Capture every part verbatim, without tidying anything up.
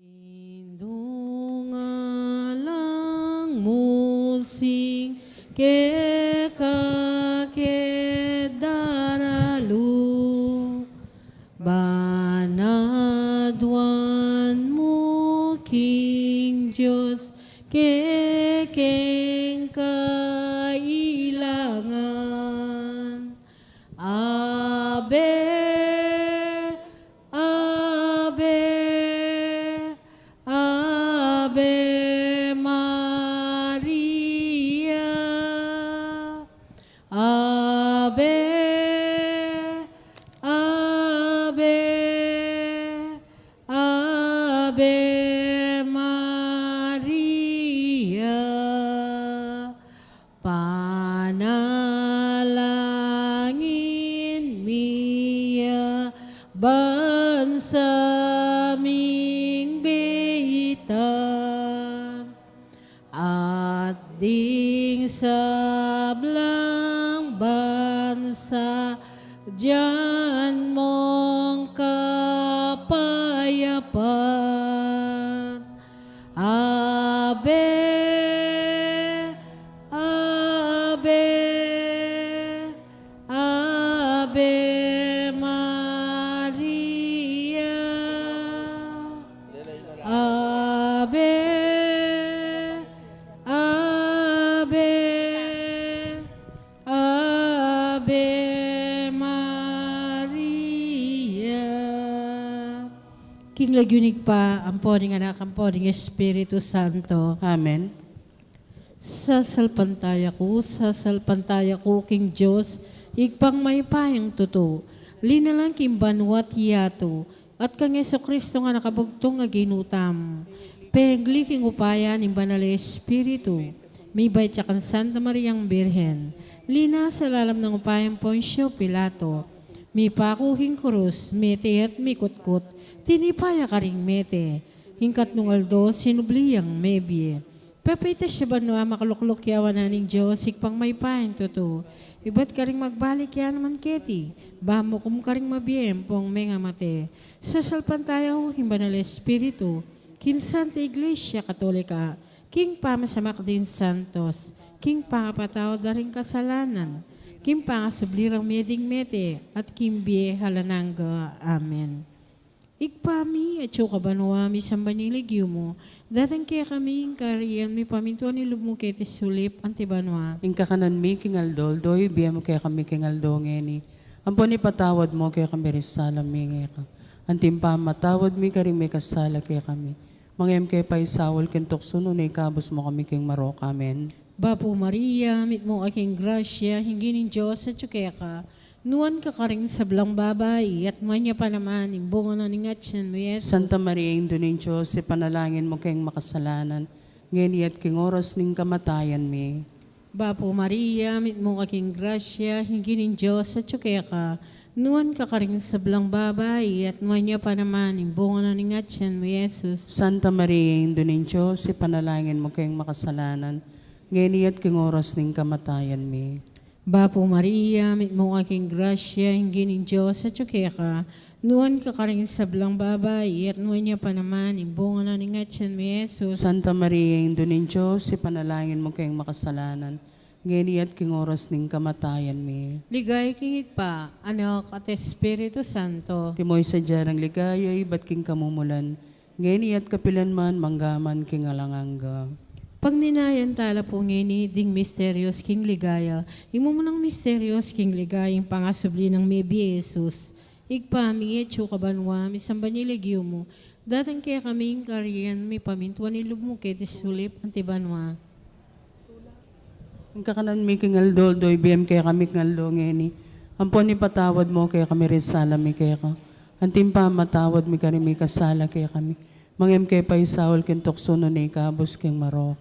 Indung alang musing keka ke daralu, banaduan mu king Dios kekeng kailangan. Ave, Ave, Ave Maria. Ave, Ave, Ave Maria. Panalangin mi ya bansa ming bitan, at ding sablang bansa dian mong kapayapan. Ave, Ave, Ave Maria. Ave, Ave, Ave Maria. King lagyu ning Ibpa, ampo ning Anak, ampo ning Espiritu Santo. Amen. Sasalpantaya ku, sasalpantaya ku king Dios, Ibpang mayupayang tutu, linalang king banua't yatu, at kang Jesucristo a anak a bugtung a Ginu tamu, pengli king upaya ning Banal a Espiritu, mibait ya kang Santa Mariang Birhen, linasa lalam ning upayang Poncio Pilato, mipaku king krus, mete at mikutkut, tinipa ya karing mete, king katnung aldo sinubli yang mebie. Pepaitas ya banua, makalukluk ya wanan ning Dios, Ibpang mayupayang tutu. Ibat karing magbalik ya naman keti, ba mukum karing mabie ampong mengamate. Sasalpantaya ku king Banal a Espiritu, king Santa Iglesia Katolika, king pamasamak ding santos, king pangapatawad da ring kasalanan, king pangasubli rang mie ding mete, at king bie alang angga. Amen. Ibpa mi, atsu ka banua, misamban ya ing lagyu mu, datang kekami ing kayarian mu, mipamintuan ing lub mu keti sulip anti banua. Ing kakanan mi king aldo-aldo ibie mu kekami king aldo ngeni. Ampon ipatawad mu kekami ring sala mi keka, anti ing pamamatawad mi karing mikasala kekami. Manga e mu ke paisaul king tuksu, nune ikabus mu kami king marok. Amen. Bapu Maria, mitmu ka king grasya, ing Ginung Dios atsu keka, nuan ka karing sablang babai, at nuan ya pa naman ing bunga na ning atian mu, Jesus. Santa Maria, Indu ning Dios, ipanalangin mu keng makasalanan, ngeni at king oras ning kamatayan mi. Bapu Maria, mitmu ka king grasya, ing Ginung Dios atsu keka, nuan ka karing sablang babai, at nuan ya pa naman ing bunga na ning atian mu, Jesus. Santa Maria, Indu ning Dios, ipanalangin mu keng makasalanan, ngeni at king oras ning kamatayan mi. Bapu Maria, mitmu ka king grasya, ing Ginung Dios atsu keka, nuan ka karing sablang babai, at nuan ya pa naman ing bunga na ning atian mu, Jesus. Santa Maria, Indu ning Dios, ipanalangin mu keng makasalanan, ngeni at king oras ning kamatayan mi. Ligaya king Ibpa, Anak, at Espiritu Santo. Antimo ing sadya nang ligaya ibat king kamumulan, ngeni at kapilan man, mangga man king alang angga. Pagdinayan tala pu ngeni ding misterios king ligaya. Ing mumunang misterios king ligaya, ing pangasubli nang mebie Jesus. Ibpa mi, atsu ka banua, misamban ya ing lagyu mu, datang kekami ing kayarian mu, mipamintuan ing lub mu keti sulip anti banua. Ing kakanan mi king aldo-aldo ibie mu kekami king aldo ngeni. Ampon ipatawad mu kekami ring sala mi keka, anti ing pamamatawad mi karing mikasala kekami. Manga e mu ke paisaul king tuksu, nune ikabus king marok.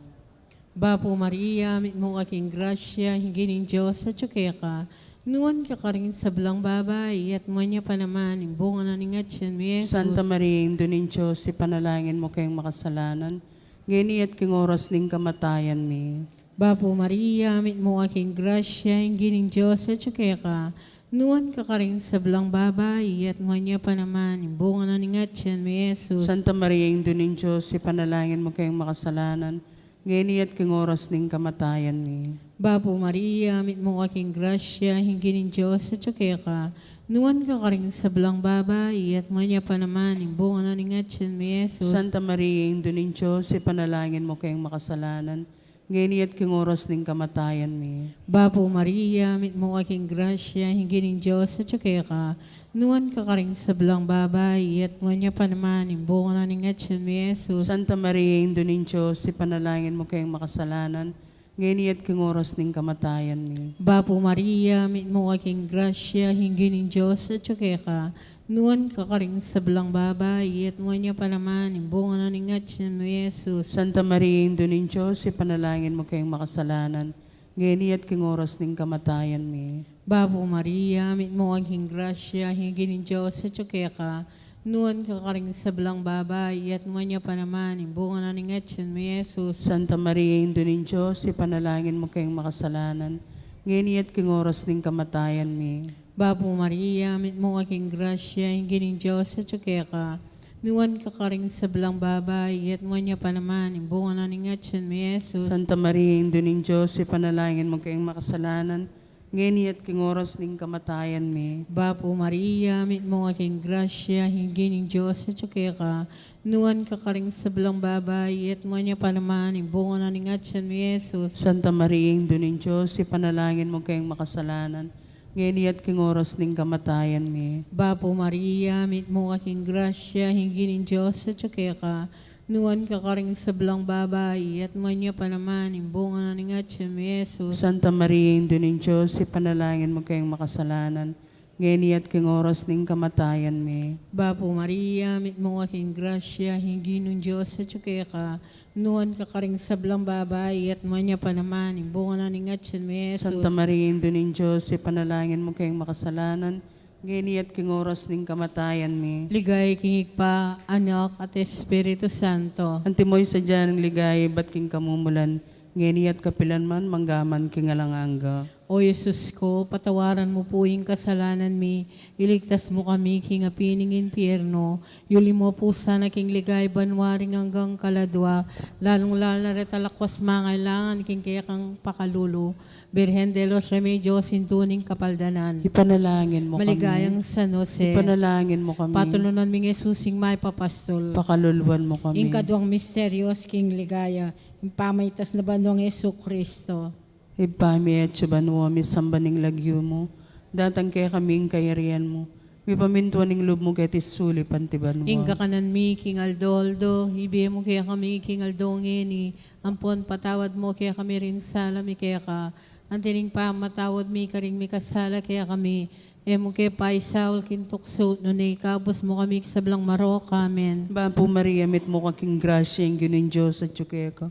Bapu Maria, mitmu ka king grasya, ing Ginung Dios atsu keka, nuan ka karing sablang babai, at nuan ya pa naman ing bunga na ning atian mu, Jesus. Santa Maria, Indu ning Dios, ipanalangin mu keng makasalanan, ngeni at king oras ning kamatayan mi. Bapu Maria, mitmu ka king grasya, ing Ginung Dios atsu keka, Nuan ka karing sablang babai, at nuan ya pa naman ing bunga na ning atian mu, Jesus. Santa Maria, Indu ning Dios, ipanalangin mu keng makasalanan, ngeni at king oras ning kamatayan mi. Bapu Maria, mitmu ka king grasya, ing Ginung Dios atyu keka. Nuan ka karing sablang babai, at nuan ya pa naman ing bunga na ning atian mu, Jesus. Santa Maria, Indu ning Dios, ipanalangin mu keng makasalanan, ngeni at king oras ning kamatayan mi. Bapu Maria, mitmu ka king grasya, ing Ginung Dios atyu keka. Nuan ka karing sablang babai, at nuan ya pa naman ing bunga na ning atian mu, Jesus. Santa Maria, Indu ning Dios, ipanalangin mu keng makasalanan, ngeni at king oras ning kamatayan mi. Bapu Maria, mitmu ka king grasya, ing Ginung Dios atyu keka. Nuan ka karing sablang babai, at nuan ya pa naman ing bunga na ning atian mu, Jesus. Santa Maria, Indu ning Dios, ipanalangin mu keng makasalanan, ngeni at king oras ning kamatayan mi. Bapu Maria, mitmu ka king grasya, ing Ginung Dios atyu keka. Nuan ka karing sablang babai, at nuan ya pa naman ing bunga na ning atian mu, Jesus. Santa Maria, Indu ning Dios, ipanalangin mu keng makasalanan, ngeni at king oras ning kamatayan mi. Bapu Maria, mitmu ka king grasya, ing Ginung Dios atyu keka. Nuan ka karing sablang babai, at nuan ya pa naman ing bunga na ning atian mu, Jesus. Santa Maria, Indu ning Dios, ipanalangin mu keng makasalanan, ngeni at king oras ning kamatayan mi. Bapu Maria, mitmu ka king grasya, ing Ginung Dios atyu keka. Nuan ka karing sablang babai, at nuan ya pa naman ing bunga na ning atian mu, Jesus. Santa Maria, Indu ning Dios, ipanalangin mu keng makasalanan, ngeni at king oras ning kamatayan mi. Bapu Maria, mitmu ka king grasya, ing Ginung Dios atyu keka. Nuan ka karing sablang babai, at nuan ya pa naman ing bunga na ning atian mu, Jesus. Santa Maria, Indu ning Dios, ipanalangin mu keng makasalanan, ngeni at king oras ning kamatayan mi. Bapu Maria, mitmu ka king grasya, ing Ginung Dios atyu keka. Nuan ka karing sablang babai, at nuan ya pa naman ing bunga na ning atian mu, Jesus. Santa Maria, Indu ning Dios, ipanalangin mu keng makasalanan, ngeni at king oras ning kamatayan mi. Ligaya king Ibpa, Anak, at Espiritu Santo. Antimo ing sadya ning ligaya ibat king kamumulan, ngeni at kapilan man, mangga man king alang angga. O Jesus ko, patawaran mu pu ing kasalanan mi, iligtas mu kami king api ning impyerno, yuli mu pu sana king ligaya banua ring anggang kaladua, lalung-lalu na retang lakwas mangailangan king kekang pakalulu. Birhen de los Remedios, Indu ning Kapaldanan. Ipanalangin mu kami. Maligayang San Jose. Ipanalangin mu kami. Patulunan ming Jesus ing mayap a pastul. Pakaluluan mu kami. Ing kaduang misteryos king ligaya, ing pamaitas na banua nang Jesucristo. Ibpa mi atsu ka banua, misamban ing lagyu mu, datang kekami ing kayarian mu, mipamintuan ing lub mu keti sulip anti banua. Ing kakanan mi king aldo-aldo ibie mu kekami king aldo ngeni, ampon patawad mu kekami ring sala mi keka, anti ning pamamatawad mi karing mikasala kekami, e mu ke paisaul king tuksu, nune ikabus mu kami king sablang marok. Amen. Bapu Maria, mitmu ka king grasya, ing Ginung Dios atyu keka.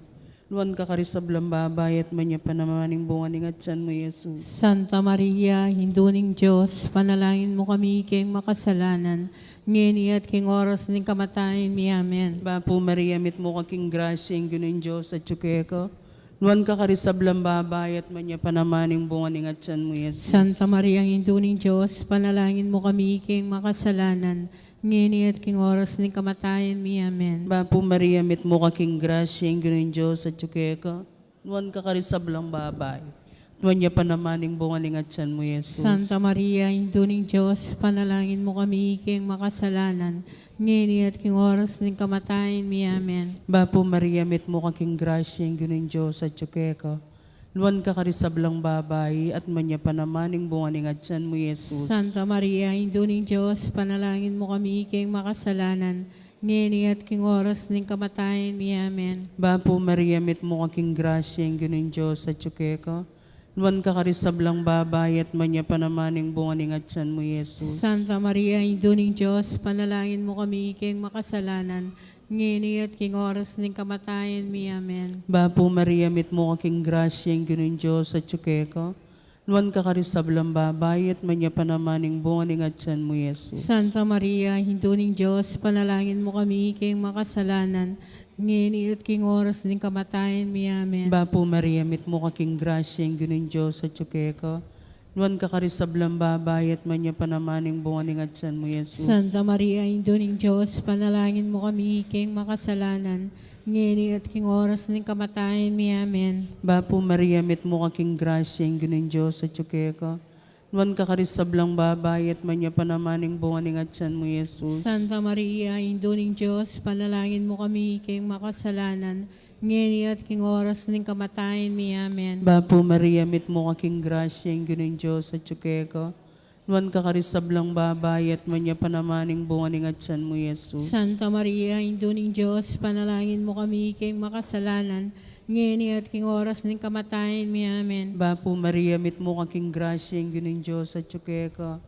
Nuan ka karing sablang babai, at nuan ya pa naman ing bunga ning atian mu, Jesus. Santa Maria, Indu ning Dios, ipanalangin mu kami keng makasalanan, ngeni at king oras ning kamatayan mi. Amen. Bapu Maria, mitmu ka king grasya, ing Ginung Dios atyu keka. Nuan ka karing sablang babai, at nuan ya pa naman ing bunga ning atian mu, Jesus. Santa Maria, Indu ning Dios, ipanalangin mu kami keng makasalanan, ngeni at king oras ning kamatayan mi. Amen. Bapu Maria, mitmu ka king grasya, ing Ginung Dios atyu keka. Nuan ka karing sablang babai, nuan ya pa naman ing bunga ning atian mu, Jesus. Santa Maria, Indu ning Dios, ipanalangin mu kami keng makasalanan, ngeni at king oras ning kamatayan mi. Amen. Bapu Maria, mitmu ka king grasya, ing Ginung Dios atyu keka. Nuan ka karing sablang babai, at nuan ya pa naman ing bunga ning atian mu, Jesus. Santa Maria, Indu ning Dios, ipanalangin mu kami keng makasalanan, ngeni at king oras ning kamatayan mi. Amen. Bapu Maria, mitmu ka king grasya, ing Ginung Dios atyu keka. Nuan ka karing sablang babai, at nuan ya pa naman ing bunga ning atian mu, Jesus. Santa Maria, Indu ning Dios, ipanalangin mu kami keng makasalanan, ngeni at king oras ning kamatayan mi. Amen. Bapu Maria, mitmu ka king grasya, ing Ginung Dios atyu keka. Nuan ka karing sablang babai, at nuan ya pa naman ing bunga ning atian mu, Jesus. Santa Maria, Indu ning Dios, ipanalangin mu kami keng makasalanan, ngeni at king oras ning kamatayan mi. Amen. Bapu Maria, mitmu ka king grasya, ing Ginung Dios atyu keka. Nuan ka karing sablang babai, at nuan ya pa naman ing bunga ning atyan mu, Jesus. Santa Maria, Indu ning Dios, panalangin mu kami king makasalanan, ngeni at king oras ning kamatayan mi. Amen. Bapu Maria, mitmu ka king grasya, ing Ginung Dios atyu keka. Nuan ka karing sablang babai, at nuan ya pa naman ing bunga ning atyan mu, Jesus. Santa Maria, Indu ning Dios, panalangin mu kami king makasalanan, ngeni at king oras ning kamatayan mi. Amen. Bapu Maria, mitmu ka king grasya, ing Ginung Dios atyu keka. Nuan ka karing sablang babai, at nuan ya pa naman ing bunga ning atyan mu, Jesus. Santa Maria, Indu ning Dios, panalangin mu kami king makasalanan, ngeni at king oras ning kamatayan mi. Amen. Bapu Maria, mitmu ka king grasya, ing Ginung Dios atyu keka.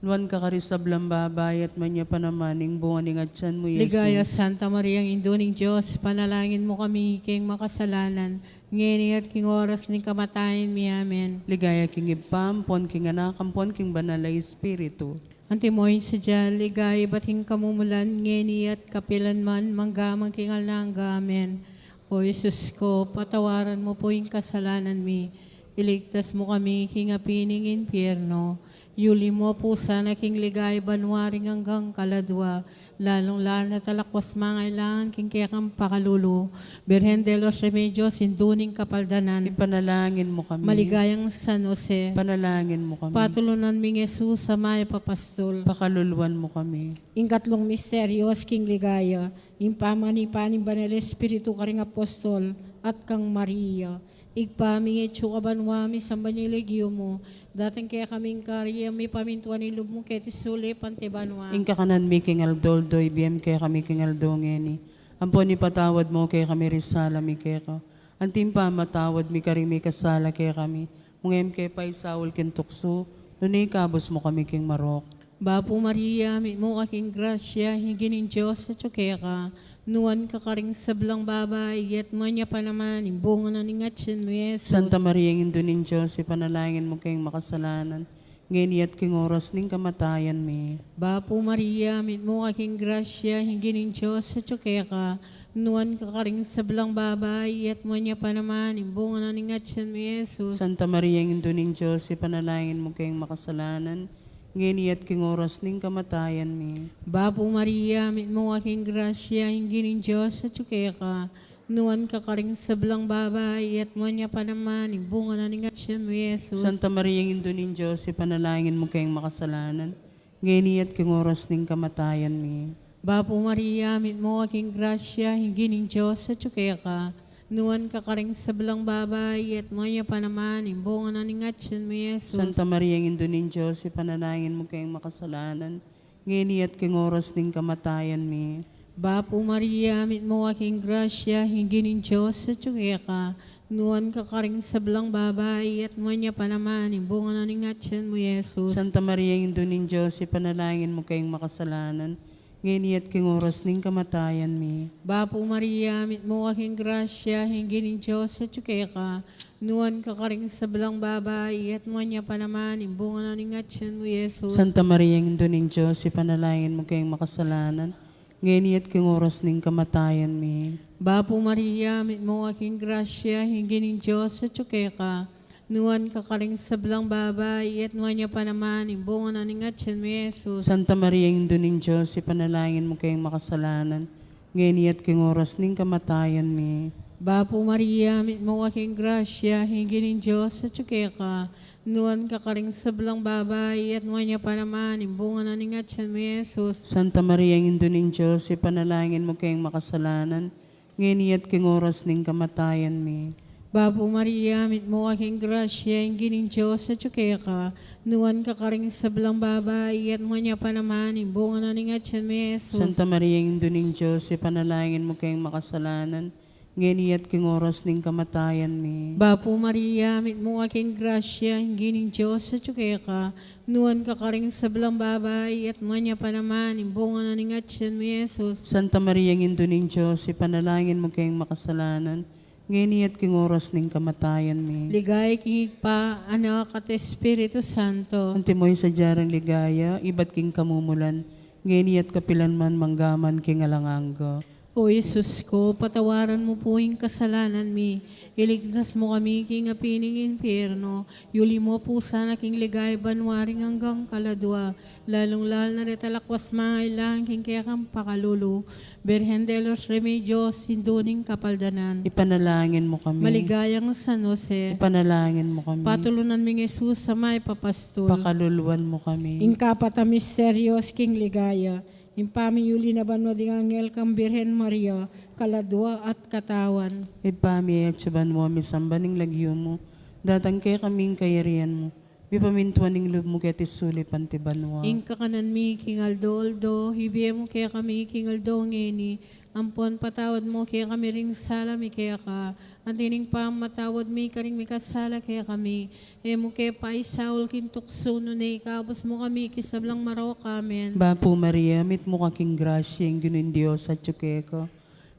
Nuan ka karing sablang babai, at nuan ya pa naman ing bunga ning atyan mu, Jesus. Ligaya, Santa Maria, Indu ning Dios, panalangin mu kami king makasalanan, ngeni at king oras ning kamatayan mi. Amen. Ligaya king Ibpa, ampon king Anak, ampon king Banal a Espiritu. Antimo ing sadya, ligaya, ibat king kamumulan, ngeni at kapilan man, mangga man king alang angga. Amen. O Jesus ko, patawaran mu pu ing kasalanan mi, iligtas mu kami king api ning impyerno, yuli mu pu sana king ligaya banua ring anggang kaladua, lalung-lalu na talakwas mangailangan king kekang pakalulu. Birhen de los Remedios, Indu ning Kapaldanan. Ipanalangin mu kami. Maligayang San Jose. Ipanalangin mu kami. Patulunan ming Jesus a mayap a pastul. Pakaluluan mu kami. Ing katlung misteryos king ligaya, ing pamanipa ning Banal Espiritu karing apostol at kang Maria. Ibpa mi, atsu ka banua, misamban ya ing lagyu mu, datang kekami ing kayarian mu, mipamintuan ing lub mu keti sulip anti banua. Ing kakanan mi king aldo-aldo ibie mu kekami king aldo ngeni. Ampon ipatawad mu kekami ring sala mi keka, anti ing pamamatawad mi karing mikasala kekami. Mung e mu ke paisaul king tuksu, nune ikabus mu kami king marok. Bapu Maria, mitmu ka king grasya, ing Ginung Dios atyu keka. Nuan ka karing sablang babai, at nuan ya pa naman ing bunga na ning atyan mu, Jesus. Santa Maria, Indu ning Dios, ipanalangin mu keng makasalanan, ngeni at king oras ning kamatayan mi. Bapu Maria, mitmu ka king grasya, ing Ginung Dios atyu keka. Nuan ka karing sablang babai, at nuan ya pa naman ing bunga na ning atyan mu, Jesus. Santa Maria, Indu ning Dios, ipanalangin mu keng makasalanan, ngeni at king oras ning kamatayan mi. Bapu Maria, mitmu ka king grasya, ing Ginung Dios atyu keka. Nuan ka karing sablang babai, at nuan ya pa naman ing bunga na ning atyan mu, Jesus. Santa Maria, Indu ning Dios, ipanalangin mu keng makasalanan, ngeni at king oras ning kamatayan mi. Bapu Maria, mitmu ka king grasya, ing Ginung Dios atyu keka. Nuan ka karing sablang babai, at nuan ya pa naman ing bunga na ning atyan mu, Jesus. Santa Maria, Indu ning Dios, ipanalangin mu keng makasalanan, ngeni at king oras ning kamatayan mi. Bapu Maria, mitmu ka king grasya, ing Ginung Dios atyu keka. Nuan ka karing sablang babai, at nuan ya pa naman ing bunga na ning atyan mu, Jesus. Santa Maria, Indu ning Dios, ipanalangin mu keng makasalanan, ngeni at king oras ning kamatayan mi. Bapu Maria, mitmu ka king grasya, ing Ginung Dios atyu keka. Nuan ka karing sablang babai, at nuan ya pa naman ing bunga na ning atyan mu, Jesus. Santa Maria, Indu ning Dios, ipanalangin mu keng makasalanan, ngeni at king oras ning kamatayan mi. Bapu Maria, mitmu ka king grasya, ing Ginung Dios atyu keka. Nuan ka karing sablang babai, at nuan ya pa naman ing bunga na ning atyan mu, Jesus. Santa Maria, Indu ning Dios, ipanalangin mu keng makasalanan, ngeni at king oras ning kamatayan mi. Bapu Maria, mitmu ka king grasya, ing Ginung Dios atyu keka. Nuan ka karing sablang babai, at nuan ya pa naman ing bunga na ning atyan mu, Jesus. Santa Maria, Indu ning Dios, ipanalangin mu keng makasalanan, ngeni at king oras ning kamatayan mi. Bapu Maria, mitmu ka king grasya, ing Ginung Dios atyu keka. Nuan ka karing sablang babai, at nuan ya pa naman ing bunga na ning atyan mu, Jesus. Santa Maria, Indu ning Dios, ipanalangin mu keng makasalanan, ngeni at king oras ning kamatayan mi. Bapu Maria, mitmu ka king grasya, ing Ginung Dios atyu keka. Nuan ka karing sablang babai, at nuan ya pa naman ing bunga na ning atyan mu, Jesus. Santa Maria, Indu ning Dios, ipanalangin mu keng makasalanan, ngeni at king oras ning kamatayan mi. Ligaya king Ibpa, Anak, at Espiritu Santo. Antimo ing sadya rang ligaya, ibat king kamumulan, ngeni at kapilan man, mangga man king alang angga. O Jesus ko, patawaran mu pu ing kasalanan mi, iligtas mu kami king api ning impyerno, yuli mu pu sana king ligaya banua ring anggang kaladua, lalung-lalu na reta lakwas mangailangan king kekang pakalulu. Birhen de los Remedios, Indu ning Kapaldanan. Ipanalangin mu kami. Maligayang San Jose. Ipanalangin mu kami. Patulunan ming Jesus a mayap a pastul. Pakaluluan mu kami. Ing kapat a misteryos king ligaya, ing pamiyuli na banua ding anghel kang Birhen Maria, kaladua at katawan. Ibpa mi, atsu ka banua, misamban ing lagyu mu, datang kekami ing kayarian mu, mipamintuan ing lub mu keti sulip anti banua. Ing kakanan mi king aldo-aldo, ibie mu kekami king aldo ngeni, ampon patawad mu kekami ring sala mi keka, anti ning pamamatawad mi karing mikasala kekami. E mu ke paisaul king tuksu, nune ikabus mu kami king sablang marok. Amen. Bapu Maria, mitmu ka king grasya, ing Ginung Dios atyu keka.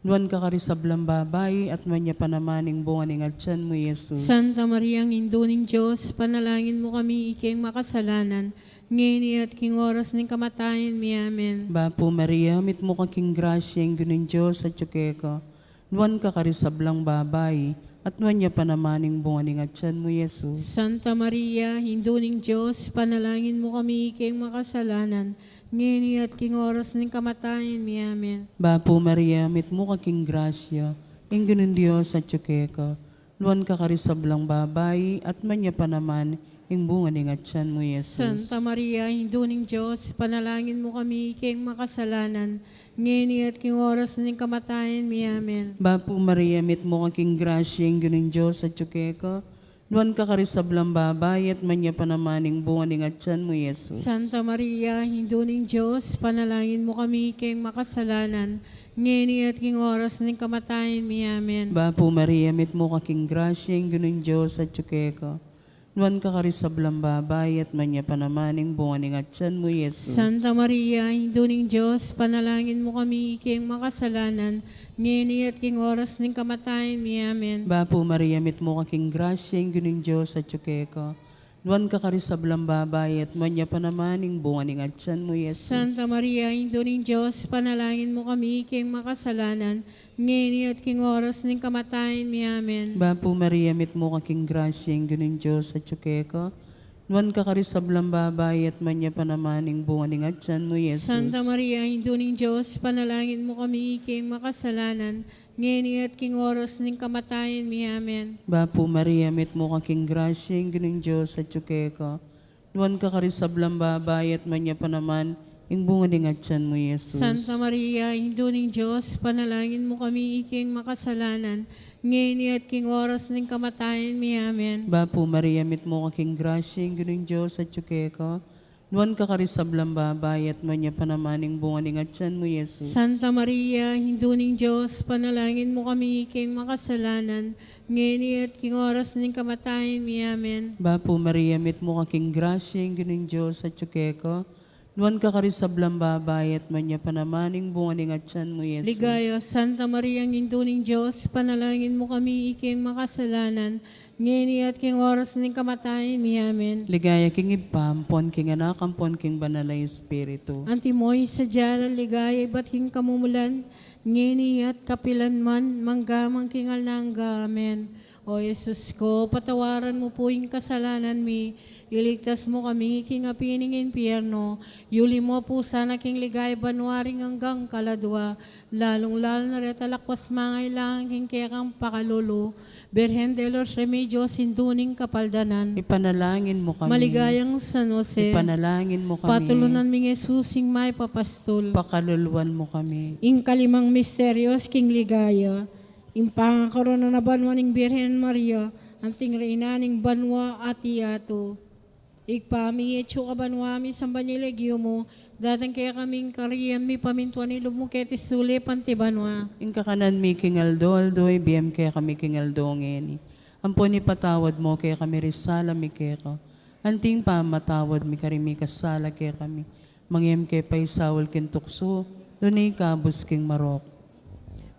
Nuan ka karing sablang babai, at nuan ya pa naman ing bunga ning atyan mu, Jesus. Santa Maria, Indu ning Dios, ipanalangin mu kami ikeng makasalanan, ngeni at king oras ning kamatayan mi. Amen. Bapu Maria, mitmu ka king grasya, ing Ginung Dios atyu keka. Nuan ka karing sablang babai, at nuan ya pa naman ing bunga ning atyan mu, Jesus. Santa Maria, Indu ning Dios, ipanalangin mu kami ikeng makasalanan, ngeni at king oras ning kamatayan mi. Amen. Bapu Maria, mitmu ka king grasya, ing Ginung Dios atyu keka. Nuan ka karing sablang babai, at nuan ya pa naman ing bunga ning atyan mu, Jesus. Santa Maria, Indu ning Dios, ipanalangin mu kami ikeng makasalanan, ngeni at king oras ning kamatayan mi. Amen. Bapu Maria, mitmu ka king grasya, ing Ginung Dios atyu keka. Nuan ka karing sablang babai, at nuan ya pa naman ing bunga ning atyan mu, Jesus. Santa Maria, Indu ning Dios, ipanalangin mu kami ikeng makasalanan, ngeni at king oras ning kamatayan mi. Amen. Bapu Maria, mitmu ka king grasya, ing Ginung Dios atyu keka. Nuan ka karing sablang babai, at nuan ya pa naman ing bunga ning atyan mu, Jesus. Santa Maria, Indu ning Dios, ipanalangin mu kami ikeng makasalanan, ngeni at king oras ning kamatayan mi. Amen. Bapu Maria, mitmu ka king grasya, ing Ginung Dios atyu keka. Nuan ka karing sablang babai, at nuan ya pa naman ing bunga ning atyan mu, Jesus. Santa Maria, Indu ning Dios, ipanalangin mu kami ikeng makasalanan, ngeni at king oras ning kamatayan mi. Amen. Bapu Maria, mitmu ka king grasya, ing Ginung Dios atyu keka. Nuan ka karing sablang babai, at nuan ya pa naman ing bunga ning atyan mu, Jesus. Santa Maria, Indu ning Dios, ipanalangin mu kami ikeng makasalanan, ngeni at king oras ning kamatayan mi. Amen. Bapu Maria, mitmu ka king grasya, ing Ginung Dios atyu keka. Nuan ka karing sablang babai, at nuan ya pa naman ing bunga ning atyan mu, Jesus. Santa Maria, Indu ning Dios, ipanalangin mu kami ikeng makasalanan, ngeni at king oras ning kamatayan mi. Amen. Bapu Maria, mitmu ka king grasya, ing Ginung Dios atyu keka. Nuan ka karing sablang babai, at nuan ya pa naman ing bunga ning atyan mu, Jesus. Santa Maria, Indu ning Dios, ipanalangin mu kami ikeng makasalanan, ngeni at king oras ning kamatayan mi. Amen. Bapu Maria, mitmu ka king grasya, ing Ginung Dios atyu keka. Nuan ka karing sablang babai, at nuan ya pa naman ing bunga ning atyan mu, Jesus. Ligaya, Santa Maria, Indu ning Dios, ipanalangin mu kami ikeng makasalanan, ngeni at king oras ning kamatayan mi. Amen. Ligaya king Ibpa, ampon king Anak, ampon king Banal a Espiritu. Antimo ing sadya nang ligaya ibat king kamumulan, ngeni at kapilan man, mangga man king alang angga. Amen. O Jesus ko, patawaran mu pu ing kasalanan mi, iligtas mu kami king api ning impyerno, yuli mu pu sana king ligaya banua ring anggang kaladua, lalung-lalu na reta lakwas mangailangan king kekang pakalulu. Birhen de los Remedios, Indu ning Kapaldanan. Ipanalangin mu kami. Maligayang San Jose. Ipanalangin mu kami. Patulunan ming Jesus ing mayap a pastul. Pakaluluan mu kami. Ing kalimang misteryos king ligaya, ing pangakorona na banua ning Birhen Maria, anting reyna ning banua at yatu. Ibpa mi, atsu ka banua, misamban ya ing lagyu mu, datang kekami ing kayarian mu, mipamintuan ing lub mu keti sulip anti banua. Ing kakanan mi king aldo-aldo, ibie mu kekami king aldo ngeni. Ampon ipatawad mu kekami ring sala mi keka, anting pamamatawad mi karing mikasala kekami. Manga e mu ke paisaul king tuksu, nune ikabus king marok.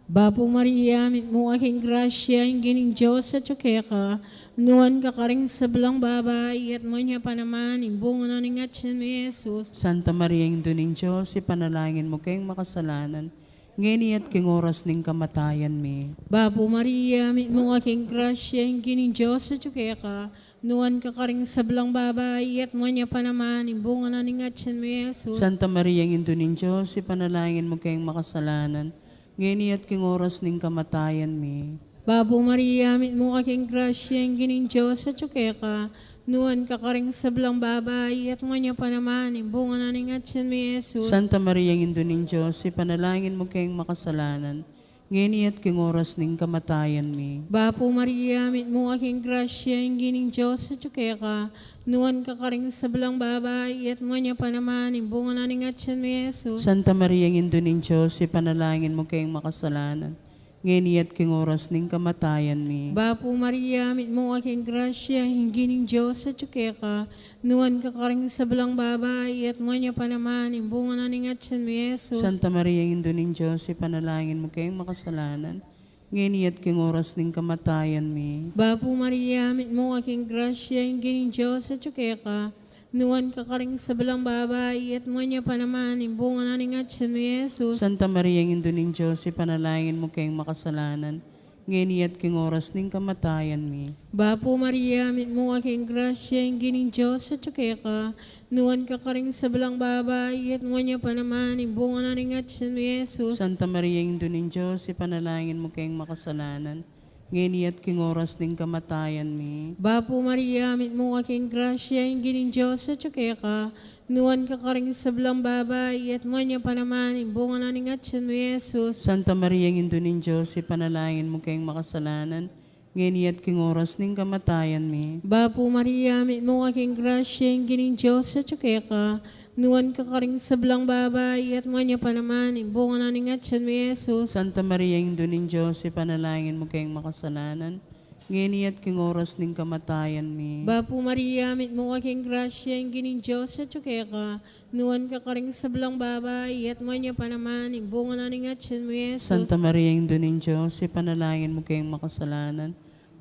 Bapu Maria, mitmu ka king grasya, ing Ginung Dios atyu keka, nuan ka karing sablang babai, at nuan ya pa naman ing bunga na ning atyan mu, Jesus. Santa Maria, Indu ning Dios, ipanalangin mu keng makasalanan, ngeni at king oras ning kamatayan mi. Bapu Maria, mitmu ka king grasya, ing Ginung Dios atyu keka, nuan ka karing sablang babai, at nuan ya pa naman ing bunga na ning atyan mu, Jesus. Santa Maria, Indu ning Dios, ipanalangin mu keng makasalanan, ngeni at king oras ning kamatayan mi. Bapu Maria, mitmu ka king grasya, ing Ginung Dios atyu keka, nuan ka karing sablang babai, at nuan ya pa naman ing bunga na ning atyan mu, Jesus. Santa Maria, Indu ning Dios, ipanalangin mu keng makasalanan, ngeni at king oras ning kamatayan mi. Bapu Maria, mitmu ka king grasya, ing Ginung Dios atyu keka, nuan ka karing sablang babai, at nuan ya pa naman ing bunga na ning atyan mu, Jesus. Santa Maria, Indu ning Dios, ipanalangin mu keng makasalanan, ngeni at king oras ning kamatayan mi. Bapu Maria, mitmu ka king grasya, ing Ginung Dios atyu keka, nuan ka karing sablang babai, at nuan ya pa naman ing bunga na ning atyan mu, Jesus. Santa Maria, Indu ning Dios, ipanalangin mu keng makasalanan, ngeni at king oras ning kamatayan mi. Bapu Maria, mitmu ka king grasya, ing Ginung Dios atyu keka, nuan ka karing sablang babai, at nuan ya pa naman ing bunga na ning atyan mu, Jesus. Santa Maria, Indu ning Dios, ipanalangin mu keng makasalanan, ngeni at king oras ning kamatayan mi. Bapu Maria, mitmu ka king grasya, ing Ginung Dios atyu keka, nuan ka karing sablang babai, at nuan ya pa naman ing bunga na ning atyan mu, Jesus. Santa Maria, Indu ning Dios, ipanalangin mu keng makasalanan, ngeni at king oras ning kamatayan mi. Bapu Maria, mitmu ka king grasya, ing Ginung Dios atyu keka, nuan ka karing sablang babai, at nuan ya pa naman ing bunga na ning atyan mu, Jesus. Santa Maria, Indu ning Dios, ipanalangin mu keng makasalanan, ngeni at king oras ning kamatayan mi. Bapu Maria, mitmu ka king grasya, ing Ginung Dios atyu keka, nuan ka karing sablang babai, at nuan ya pa naman ing bunga na ning atyan mu, Jesus. Santa Maria, Indu ning Dios, ipanalangin mu keng makasalanan, ngeni at king oras ning kamatayan mi. Bapu Maria, mitmu ka king grasya, ing Ginung Dios atyu keka, nuan ka karing sablang babai, at nuan ya pa naman ing bunga na ning atyan mu, Jesus. Santa Maria, Indu ning Dios, ipanalangin mu keng makasalanan,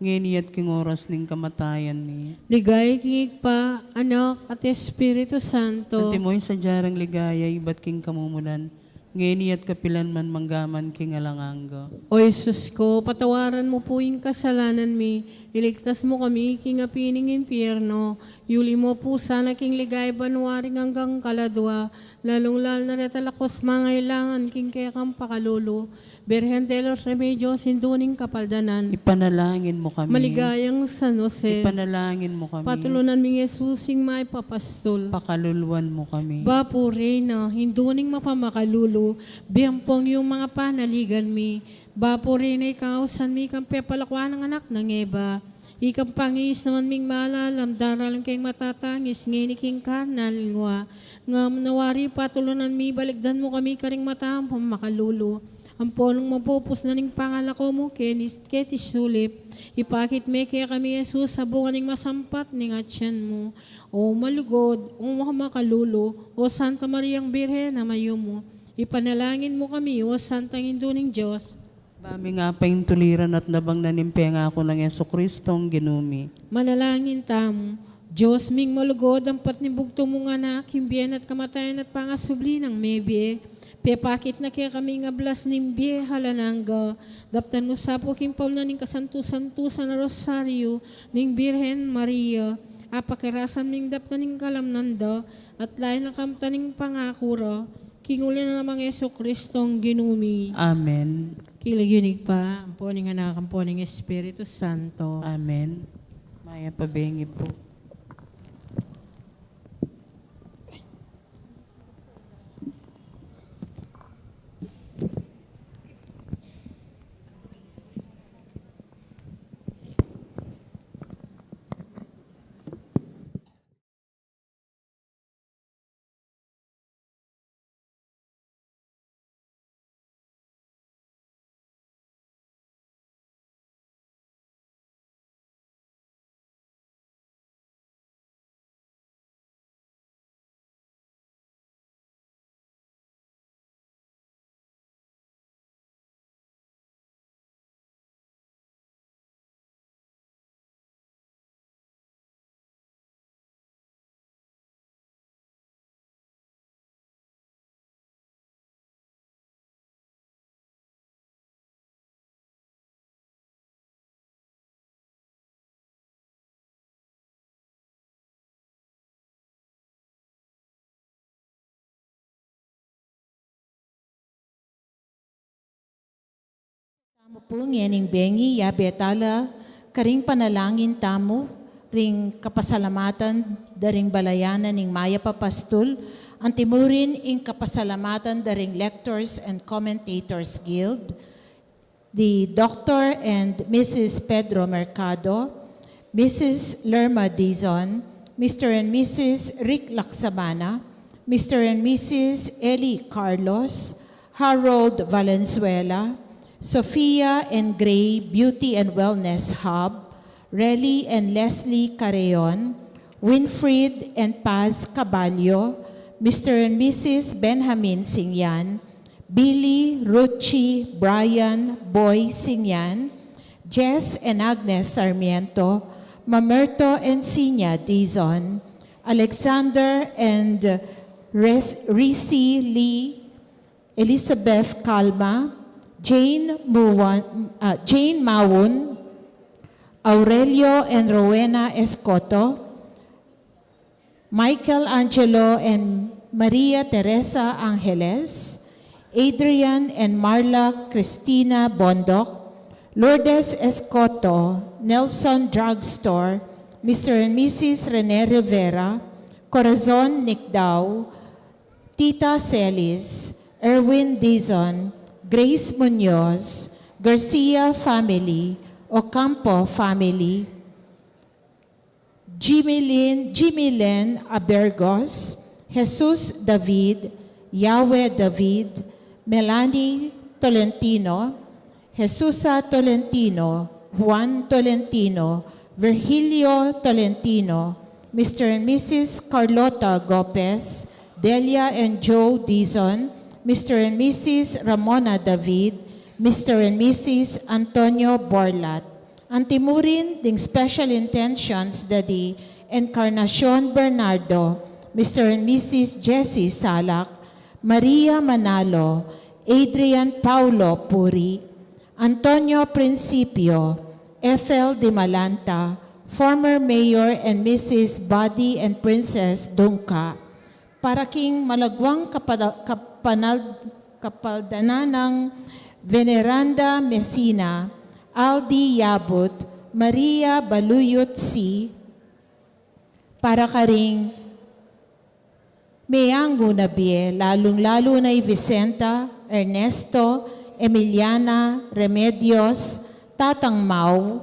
ngeni at king oras ning kamatayan mi. Ligaya king Ibpa, Anak, at Espiritu Santo. Antimo ing sadya rang ligaya ibat king kamumulan, ngeni at kapilan man, mangga man king alang angga. O Jesus ko, patawaran mu pu ing kasalanan mi, iligtas mu kami king api ning impyerno, yuli mu pu sana king ligaya banua ring anggang kaladua, lalung-lalu na reta lakwas mangailangan king kekang pakalulu. Birhen de los Remedios, Indu ning Kapaldanan. Ipanalangin mu kami. Maligayang San Jose. Ipanalangin mu kami. Patulunan ming Jesus, ing mayap a pastul. Pakaluluan mu kami. Bapu Reyna, Indu ning mapamakalulu, biampong yu ing panaligan mi. Bapu Reyna, ikang ausan mi kang pepalakuan nang anak nang Eva. Ikang pangiis naman ming malalam, daralan keng matatangis, ngeni king karnal lingua. Ngam nawari patulunan mi, balikdan mu kami karing mata mung pamakalulu. Ampo nung mapupus na ning pangalako mu keni, keti sulip, ipakit me kekami Jesus, a bunga ning masampat ning atyan mu. O malugud, o mapamakalulu, o Santa Mariang Birhen a mayumu, ipanalangin mu kami, o Santang Indu ning Dios. Ba ming apaintuliran at nabang na ning pengaku nang Jesucristong Ginu mi. Manalangin tamu. Dios ming malugud, ampat ning bugtung mung Anak, king bie na at kamatayan at pangasubli nang mebie, pepakit na kekami ing ablas ning bie alang angga. Daptan mu sa pu king pauna ning kasantu-santusan a Rosario ning Birhen Maria, a pakirasan ming daptan ing kalamnan da, at lain na kamtan ing pangaku ra, king uli na nang Jesucristong Ginu mi. Amen. King lagyu ning Ibpa, ampo ning Anak, ampo ning Espiritu Santo. Amen. Mayap a bengi pu. Mu pu ngening bengi, yabe tala karing panalangin tamu, ring kapasalamatan da ring balayan na ning Mayap a Pastul, antimurin ing kapasalamatan da ring Lectors and Commentators Guild, the Doctor and Missus Pedro Mercado, Missus Lerma Dizon, Mister and Missus Rick Laksabana, Mister and Missus Eli Carlos, Harold Valenzuela, Sofia and Gray Beauty and Wellness Hub, Relly and Leslie Carreon, Winfried and Paz Caballo, Mister and Missus Benjamin Singyan, Billy, Ruchi, Brian, Boy Singyan, Jess and Agnes Sarmiento, Mamerto and Sinya Dizon, Alexander and Res- Risi Lee, Elizabeth Calma, Jane, Muan, ah, Jane Maun, Aurelio and Rowena Escoto, Michael Angelo and Maria Teresa Angeles, Adrian and Marla Cristina Bondoc, Lourdes Escoto, Nelson Drugstore, Mister and Missus Rene Rivera, Corazon Nicdao, Tita Celis, Erwin Dizon, Grace Munoz, Garcia family, Ocampo family, Jimmy Lin, Jimmy Len Abergos, Jesus David, Yahweh David, Melanie Tolentino, Jesusa Tolentino, Juan Tolentino, Virgilio Tolentino, Mister and Missus Carlota Gopez, Delia and Joe Dizon, Mister and Missus Ramona David, Mister and Missus Antonio Borlat. Antimurin ding special intentions da di Encarnacion Bernardo, Mister and Missus Jessie Salak, Maria Manalo, Adrian Paulo Puri, Antonio Principio, Ethel Dimalanta, former Mayor and Missus Buddy and Princess Dungca, para king malagwang kapada- kapanal- kapaldanan nang Veneranda Messina, Aldi Yabut, Maria Baluyut C, para karing meanggu na bie, lalung-lalu na i Vicenta, Ernesto, Emiliana, Remedios, Tatang Mau,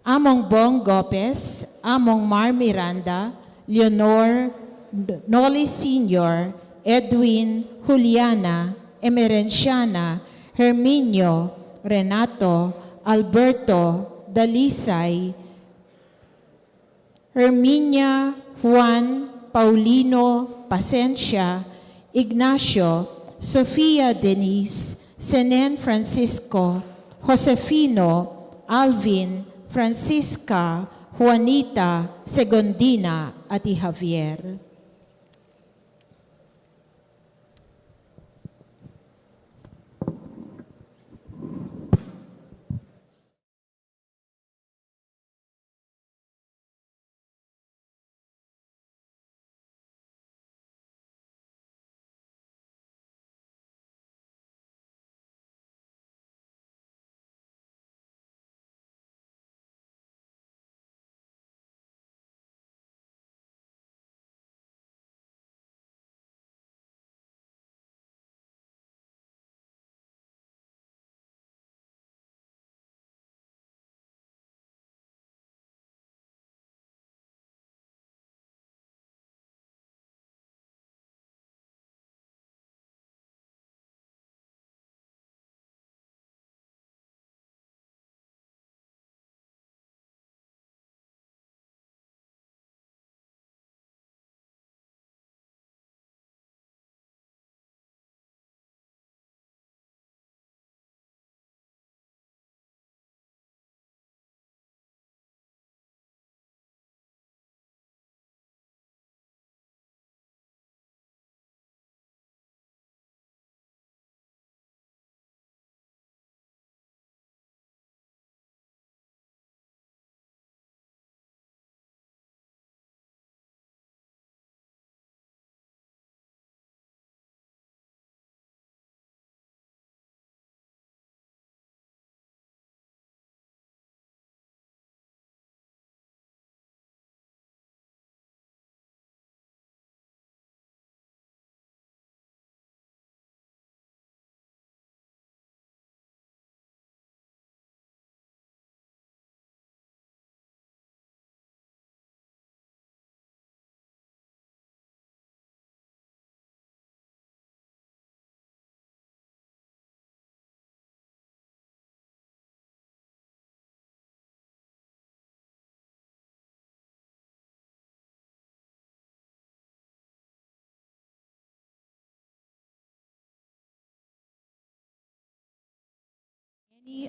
Among Bong Gopez, Among Mar Miranda, Leonor, Noli Senior, Edwin, Juliana, Emerenciana, Herminio, Renato, Alberto, Dalisay, Herminia, Juan, Paulino, Pasencia, Ignacio, Sofia Denise, Senen Francisco, Josefino, Alvin, Francisca, Juanita, Segundina, at i Javier.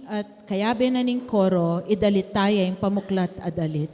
At kayabe na ning koro, idalit taya ing pamuklat a dalit.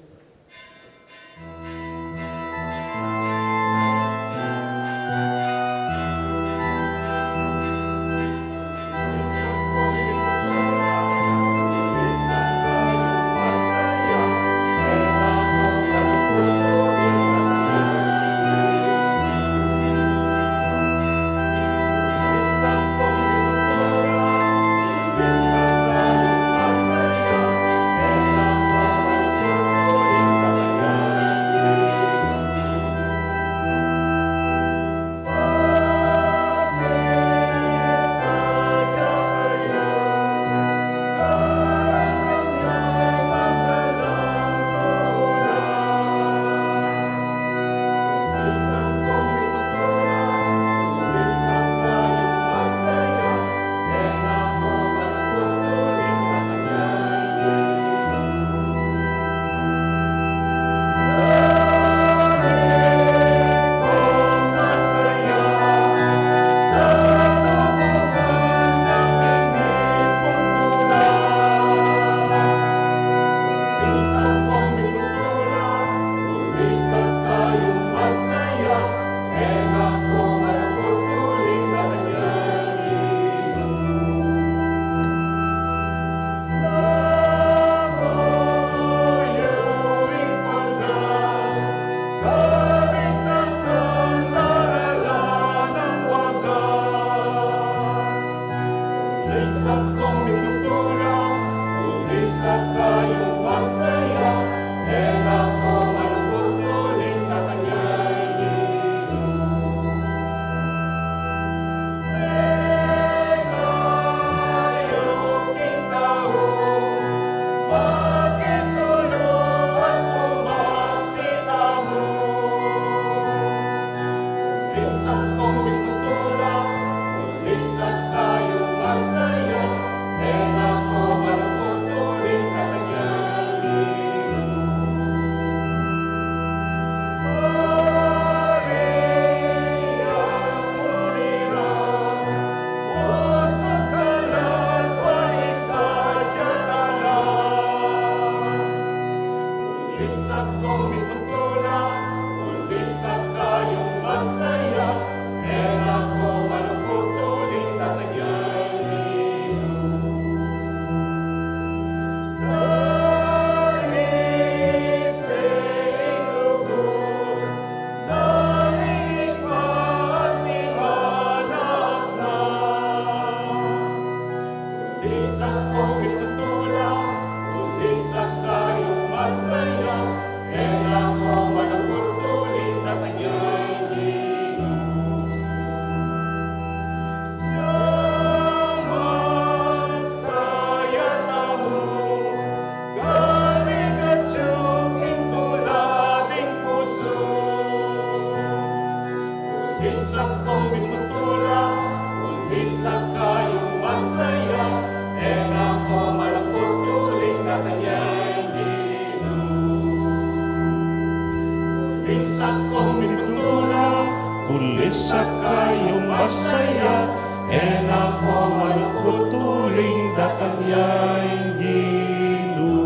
Kulis kayu masaya, e na ko malungkut uling datang ya ing Ginu.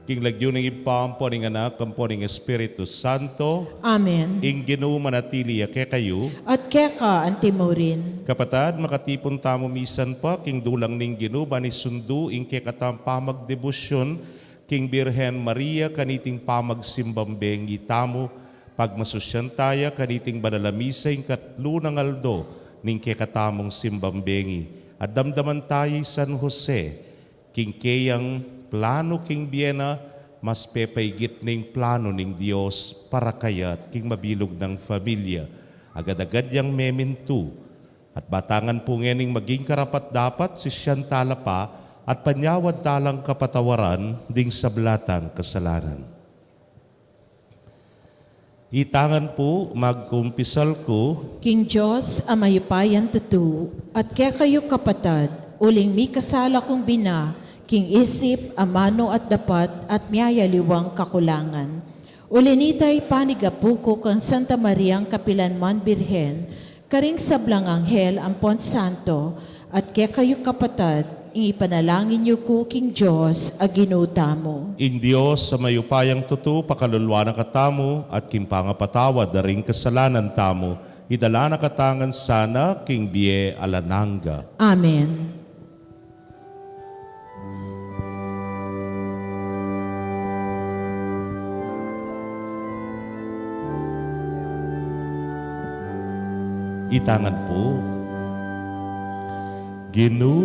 King lagyu ning Ibpa, ampo ning Anak, ampo ning Espiritu Santo. Amen. Ing Ginu manatili ya kekayu. At keka antimurin. Kapatad, makatipun tamu misan pa king dulang ning Ginu, ban isundu ing kekatamung pamagdebosyon king Birhen Maria, kaniting pamagsimbang bengi tamu, pagmasusyan taya kaniting banal a misa ing katlu nang aldo ning kekatamung simbang bengi, at damdaman taya i San Jose, king keyang planu king bie na, mas pepaigit na ing planu ning Dios para kaya at king mabilug nang familia. Agad-agad yang memintu, at batangan pu ngening maging karapat-dapat sisian tala pa, at panyawad talang kapatawaran ding sabla tang kasalanan. Itangan pu, magkumpisal ku king Dios a mayupayang tutu, at kekayu kapatad, uling mikasala kung bina, king isip, amanu at dapat, at miyayaliwang kakulangan. Uli nita, ipanigapu ku kang Santa Mariang kapilanman Birhen, Karing sablang anghel ampon santo, at kekayu kapatad, ing ipanalangin yu ku king Dios a Ginu tamu. Ing Dios a mayupayang tutu, pakaluluan na katamu, at king pangapatawad da ring kasalanan tamu, idala na katamu ngan sana king bie alang angga. Amen. Ita ngan pu. Ginu,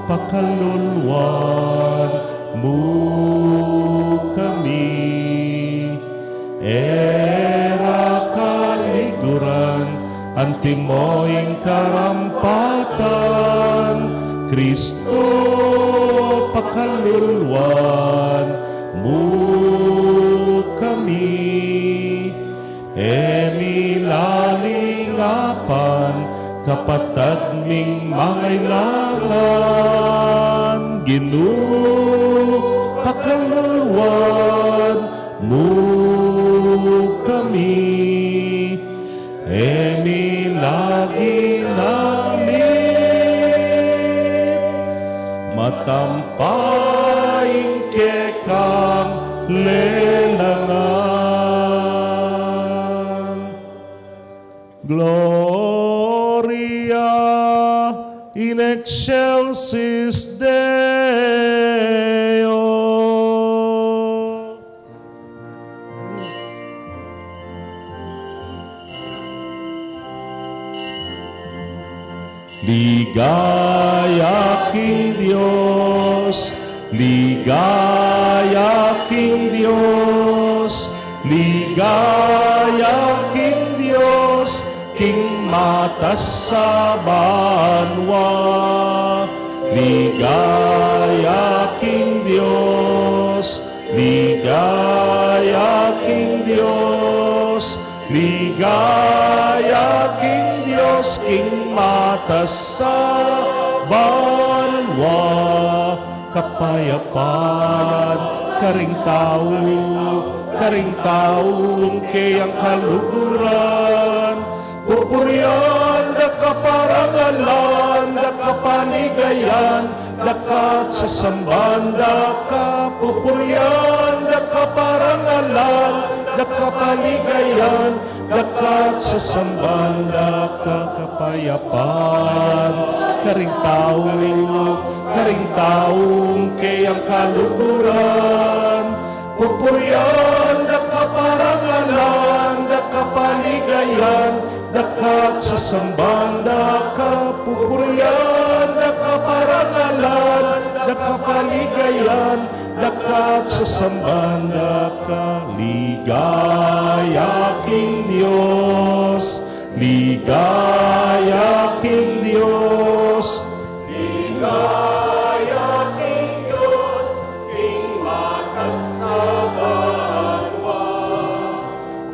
pakaluluan mu kami. E ra kaliguran, antimo ing karampatan, Kristo, pakaluluan mu kami. E mi lalingapan, kapatad ming mangailangan, Ginu, pakaluluan mu kami. E mi la ginamit, matampa ing kekang lelangan. Gloria in excelsis Deo. Ligaya king Dios, ligaya king Dios, ligaya king Dios, king matas a banua. Ligaya king Dios, ligaya king Dios, ligaya king Dios, king matas a banua. Kapayapan karing tau, karing taung keyang kaluguran. Pupurian da ka, parangalan da ka, paligayan da ka, at sasamban da ka. Pupurian da ka, parangalan da ka, paligayan da ka, at sasamban da ka. Kapayapan karing tau, karing taung keyang kaluguran. Pupurian da ka, parangalan da ka, paligayan da ka, at sasamban da ka. Pupurian da ka, parangalan da ka, paligayan da ka, at sasamban da ka. Ligaya king Dios, ligaya king Dios, ligaya king Dios, king matas a banua.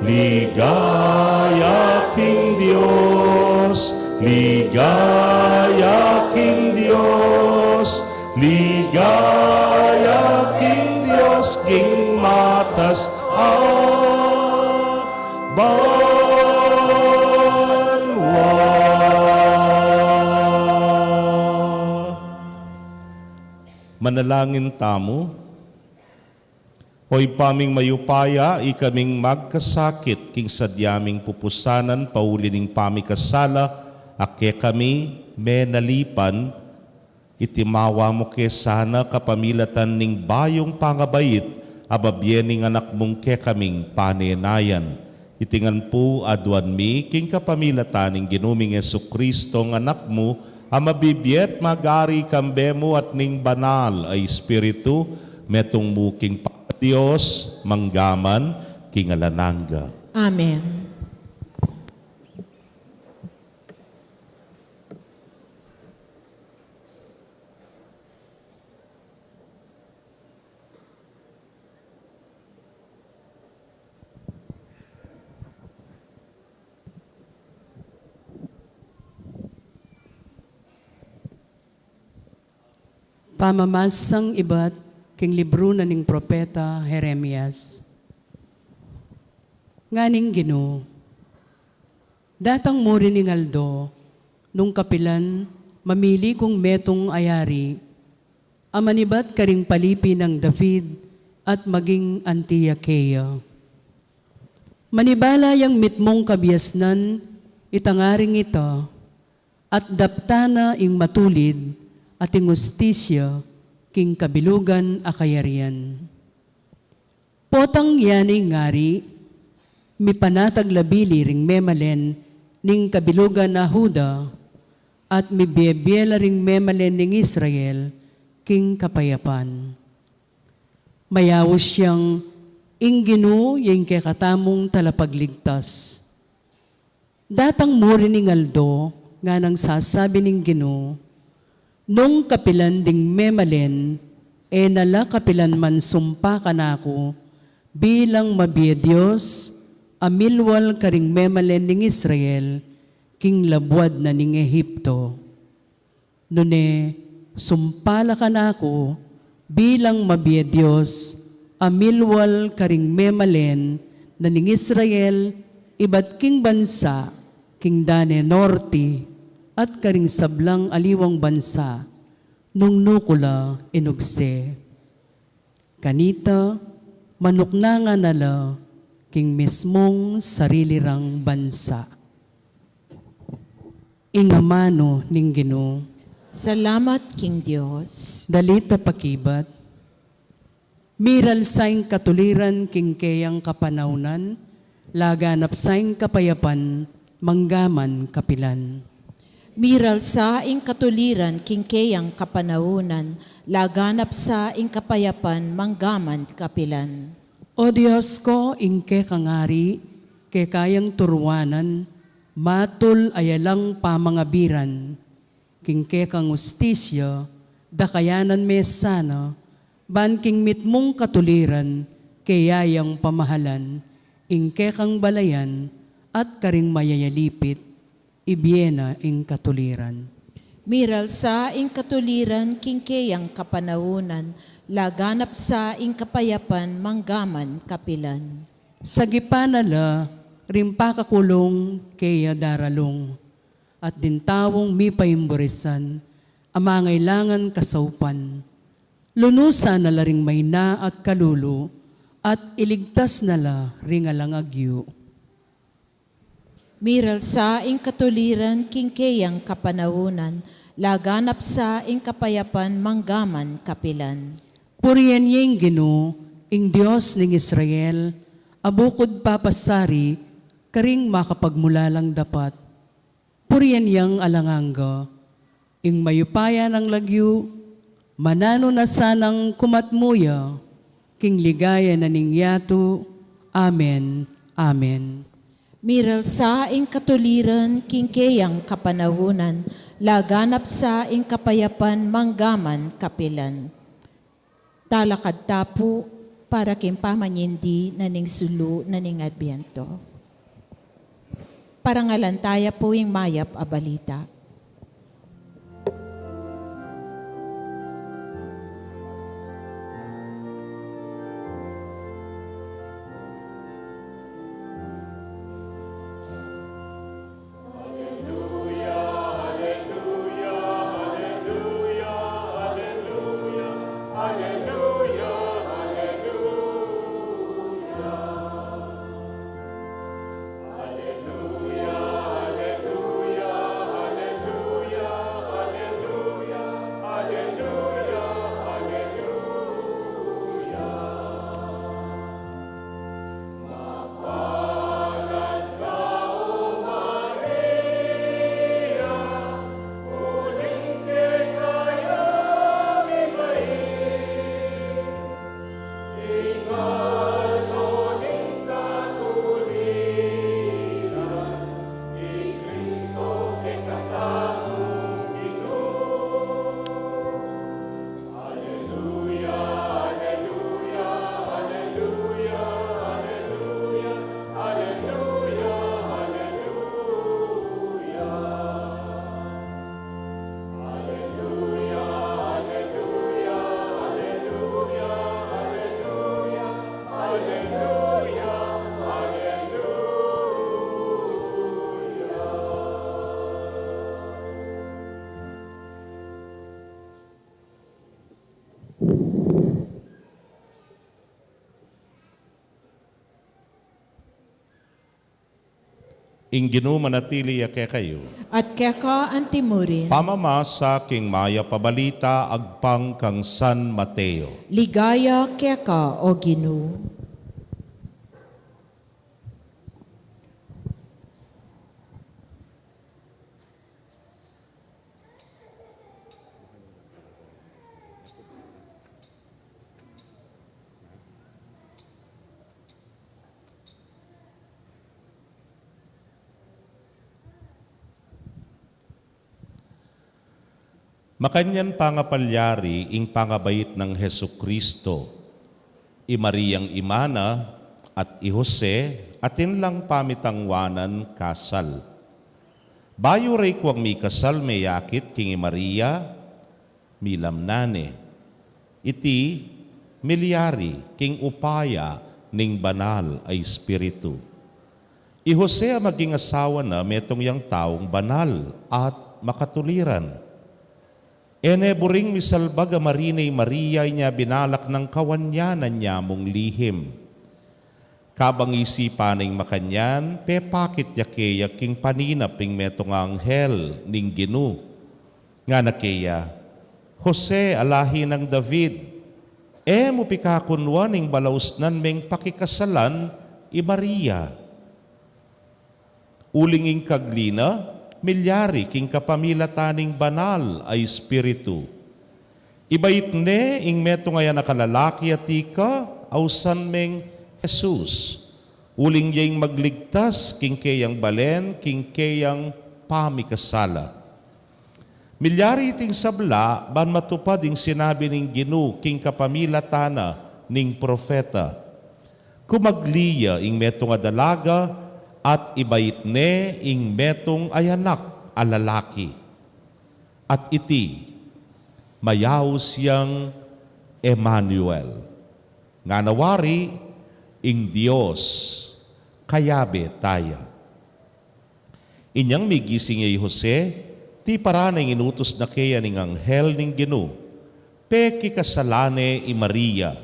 Ligaya king Dios, ligaya king Dios, ligaya king Dios, king matas a banua. Manalangin tamu. O Ibpa ming mayupaya, ikaming magkasakit king sadya ming pupusanan pauli ning pamikasala a kekami menalipan, itimawa mu ke sana kapamilatan ning bayung pangabait a babie ning Anak mung kekaming panenayan. Iti ngan pu aduan mi king kapamilatan ning Ginu ming Jesucristo, ing Anak mu, a mabibie at mag-ari kambe mu at ning Banal a Espiritu, metung mu king pamadios, mangga man king alang angga. Amen. Pamamasang ibat king libru na ning propeta Jeremias. Ngana ning Ginu, Datang murin ing aldo, nung kapilan mamili kung metung a yari, a manibat karing palipi nang David at maging anti ya keya. Manibala yang mitmung kabiasnan itang aring ita, at daptan na ing matulid at ing ustisya king kabilugan a kayarian. Potang ya ning ari, mipanatag la bili ring memalen ning kabilugan a Juda, at mibiebie la ring memalen ning Israel king kapayapan. Mayaus yang ing Ginu ya ing kekatamung talapagligtas. Datang murin ing aldo, nganang sasabi ning Ginu, nung kapilan ding memalen, e na la kapilan man sumpa kanaku, bilang mabie Dios, a milwal karing memalen ning Israel, king labuad na ning Egipto. Nune, sumpa la kanaku bilang mabie Dios, a milwal karing memalen na ning Israel, ibat king bansa king dane norte, at karing sablang aliwang bansa, nung nu ku la inugse. Kanita, manuknangan na la king mismung sarili rang bansa. Ing amanu ning Ginu. Salamat king Dios. Dalita pakibat. Miral sa ing katuliran king keyang kapanaunan, laganap sa ing kapayapan manggaman kapilan. Miral sa ing katuliran king keyang kapanaunan, laganap sa ing kapayapan manggaman kapilan. O Dios ko, ing kekang ari, keka yang turuanan, matul a yalang pamangabiran. King kekang ustisya, dakayanan me sana, ban king mitmung katuliran, keya yang pamahalan, ing kekang balayan, at karing mayayalipit, ibie na ing katuliran. Miral sa ing katuliran king keyang kapanaunan, laganap sa ing kapayapan manggaman kapilan. Sagipan na la ring pakakulung keya daralung, at ding taung mipaimburisan a mangailangan kasaupan. Lunusan na la ring maina at kalulu, at iligtas na la ring alang agyu. Miral sa ing katuliran king keyang kapanaunan, laganap sa ing kapayapan manggaman kapilan. Purian ye ing Ginu, ing Dios ning Israel, a bukud papasari karing makapagmulalang dapat. Purian yang alang angga, ing mayupaya nang lagyu, mananu na sanang kumatmu ya, king ligaya na ning yatu. Amen. Amen. Miral sa ing katuliran king keyang kapanaunan, laganap sa ing kapayapan manggaman kapilan. Talakad ta pu para king pamanyindi na ning sulu na ning Adbiento. Parangalan taya pu ing mayap a balita. Ing Ginu manatili ya kekayu. At keka antimurin. Pamamasa king mayap a balita agpang kang San Mateo. Ligaya keka, O Ginu. Makanyan pangapalyari ing pangabait nang Jesucristo, i Mariang ima na, at i Jose, atin lang pamitangwanan kasal. Bayu reng kuwang mikasal meyakit king i Maria, milamnan ne. Iti milyari king upaya ning Banal a Espiritu. I Jose a maging asawa na metung yang taung banal at makatuliran. E ne buring misalbag a marine i Maria inya binalak nang kawan ya na nyamung lihim. Kabang isipan neng makanyan, pepakit ya keya king paninap ing metung a anghel ning Ginu. Ngana keya, Jose a lahi nang David, e mu pikakunwan ing balausnan meng pakikasalan i Maria. Uling ing kagli na, milyari king kapamilatan ning Banal a Espiritu. Ibait ne ing metung a anak a lalaki a ika, ausan meng Jesus. Uling ya ing magligtas king keyang balen, king keyang pamikasala. Milyari iting sabla ban matupad ing sinabi ning Ginu king kapamilatan na ning propeta. Kumagli ya ing metung a dalaga at ibait ne ing metung a anak a lalaki. At iti, mayaus yang Emmanuel. Ngana wari, ing Dios kayabe taya. Inyang migising ya i Jose, tiparan na ing inutus na keya ning anghel ning Ginu, pekikasalan ne i Maria.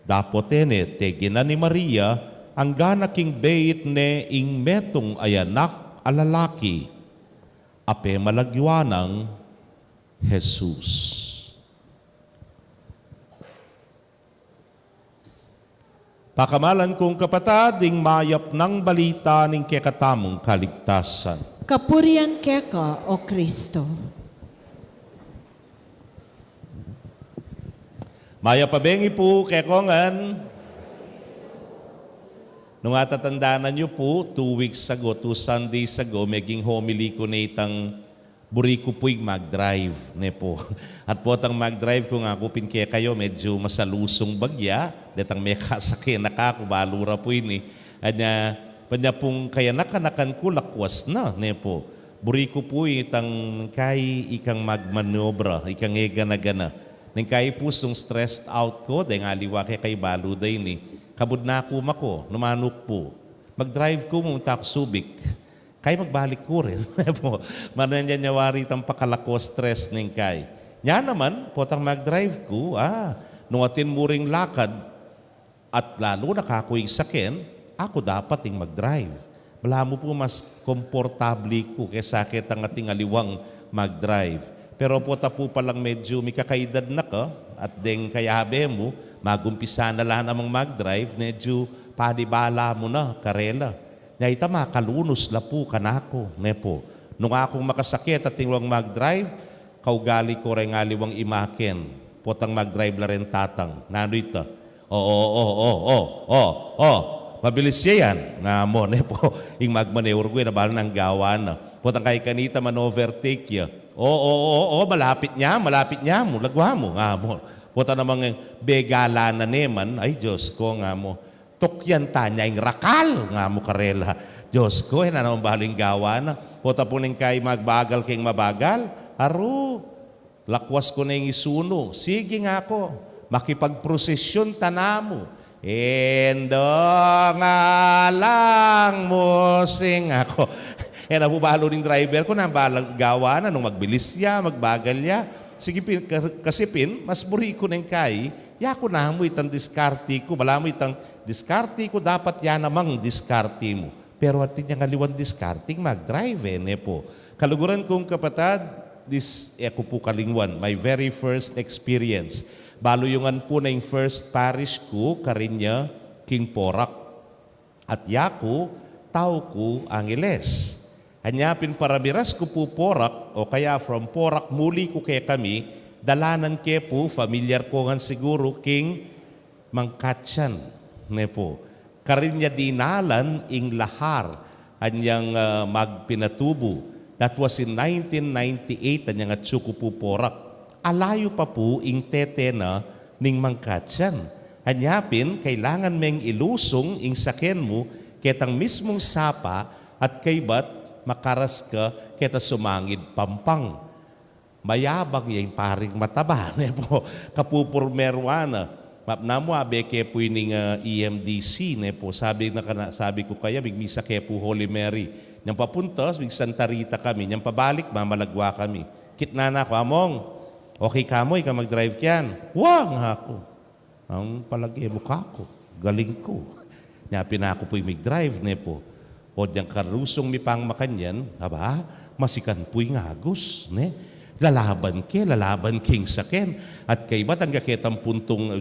Dapot e ne teginan i Maria, anggana king beit ne ing metung a anak a lalaki, a pemalagyuan nang Jesus. Pakamalan kung kapatad, ing mayap nang balita ning kekatamung kaligtasan. Kapurian keka, O Kristo. Mayap a bengi pu kekongan. Nung atatandanan yu pu, two weeks ago, two Sundays ago, meging homily ku ne itang buri ku pu ing mag-drive, ne pu. At potang mag-drive ku, ngaku pin kekayu, medyu masalusung bagya, detang mekasake na kaku, balu ra pu ini. Anya, panya pung kayanak-anakan ku lakwas na, ne pu. Buri ku pu itang kay ikang magmaniobra, ikang e gana-gana. Neng kay pu sung stressed out ku, deng aliwa ke kay balu da ini. Kabud na ku mako, numanuk pu. Mag-drive ku, pumunta ku Subic. Kay magbalik ku rin. Pu, manan yan ya wari itang pakalakwas stress neng kay. Nya naman, potang mag-drive ku, ah, nung atin mu ring lakad, at lalu na kaku ing saken, aku dapat ing mag-drive. Balamu pu mas komportable ku kesa ketang ating aliwang mag-drive. Pero pota pu palang medyu mikakaedad na ka, at deng kayabe mu, magumpisa na la namang mag-drive, medyu panibala mu na karela. Nya ita makalunus la pu kanaku, ne pu. Nung akung makasake at ating aliwang mag-drive, kaugali ku reng aliwang imaken. Potang mag-drive la reng tatang. Nanu ita? O, o, o, o, o, o. Mabilis ya yan. Nga mu, ne pu. Ing magmaneho ku, e na balu nang gawan na. Potang kay kanita man-overtake ya. O, o, o, o, malapit ne, malapit ne mu. Lagwa mu, nga mu. Pota namang begala na ne man. Ay, Diyos ku, nga mu. Tukyan ta ne ing rakal, nga mu karela. Diyos ku, e na naman balu ing gawan na. Pota pu neng kay magbagal keng mabagal. Aru, lakwas ku neng isunu. Sige, ngaku, makipagprosesyon ta namu. Endo nga lang musing aku. E na pu balu ning driver ku, nanu balang gawan na, nung magbilis ya, magbagal ya. Sige pin, ka-, kasi pin, mas buri ku neng kay, yaku namu itang diskarte ku, balamu itang diskarte ku, dapat ya namang diskarte mu. Pero atin yang aliwang diskarting mag-drive, e, ne pu. Kaluguran kung kapatad, this, e ku pu kalingwan, my very first experience. Balu yu ngan pu na ing first parish ku, karin ya king Porac. At yaku, tau ku Angeles. Anya pin para miras ku pu Porac, o kaya from Porac muli ku kekami, dalanan ke pu, familiar ko ngan siguru, king Mangkatyan, ne pu. Karin ya dinalan ing lahar anyang, ah, magpinatubu. That was in nineteen ninety-eight, anyang atsu ku pu Porac. Alayu pa pu ing tete na ning Mangkatyan. Anya pin, kailangan meng ilusung ing saken mu ketang mismung sapa at kaybat makaras ka keta sumangid Pampang. Mayabang ya ing paring mataba, ne pu. Kapupurmeruan na. Map namu, abe ke pu ining, ah, E M D C, ne pu. Sabi na kana, sabi ku kaya, migmisa ke pu Holy Mary. Nyang papuntas, mig Santa Rita kami. Nyang pabalik, mamalagwa kami. Kitnan na ku, "Among, okay ka mu, ika mag-drive kyan?" "Wa," nga ku. Ang palage mu kaku, galing ku. Nya pin aku pu'y mig-drive, ne pu. O dyang karusung mi pang makanyan, aba, masikan pu'y ngagus, ne? Lalaban ke, lalaban king saken. At kaybat angga ketang puntung,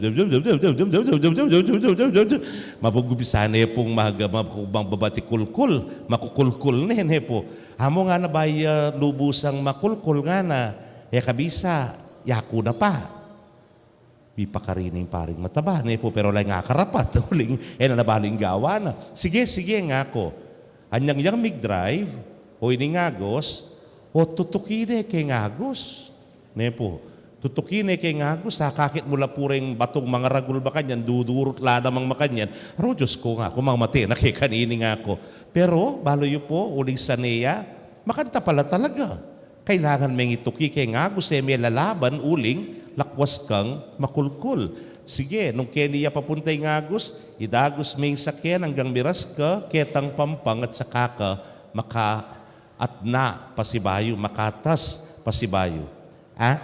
mabugbisa ne pung mag-, mag-, magbabati kulkul, makukulkul ne, ne pu. Amu ngana, bay, ah, lubusang makulkul ngana, e ka bisa, yaku na pa. Mipakarine ing paring mataba, ne pu, pero ala yang akarapat, uling e na nabalu ing gawa na. "Sige, sige," nga ku. Anyang yang mig-drive, o ining agus, o tutuki ne keng agus, ne pu. Tutuki ne keng agus, akakit mu la pu reng batung mangaragul makanyan, dudurut la namang makanyan. "Aru, Dios ku," nga ku, "mamate na ke kanini," nga ku. Pero, balu yu pu, uling sane ya, makanta pala talaga. Kailangan meng ituki keng agus, e me lalaban uling lakwas kang makulkul. Sige, nung keni ya papunta ing agus, idagus me ing saken anggang miras ka ketang Pampang at saka ka makaatna pasibayu, makatas pasibayu. Ah?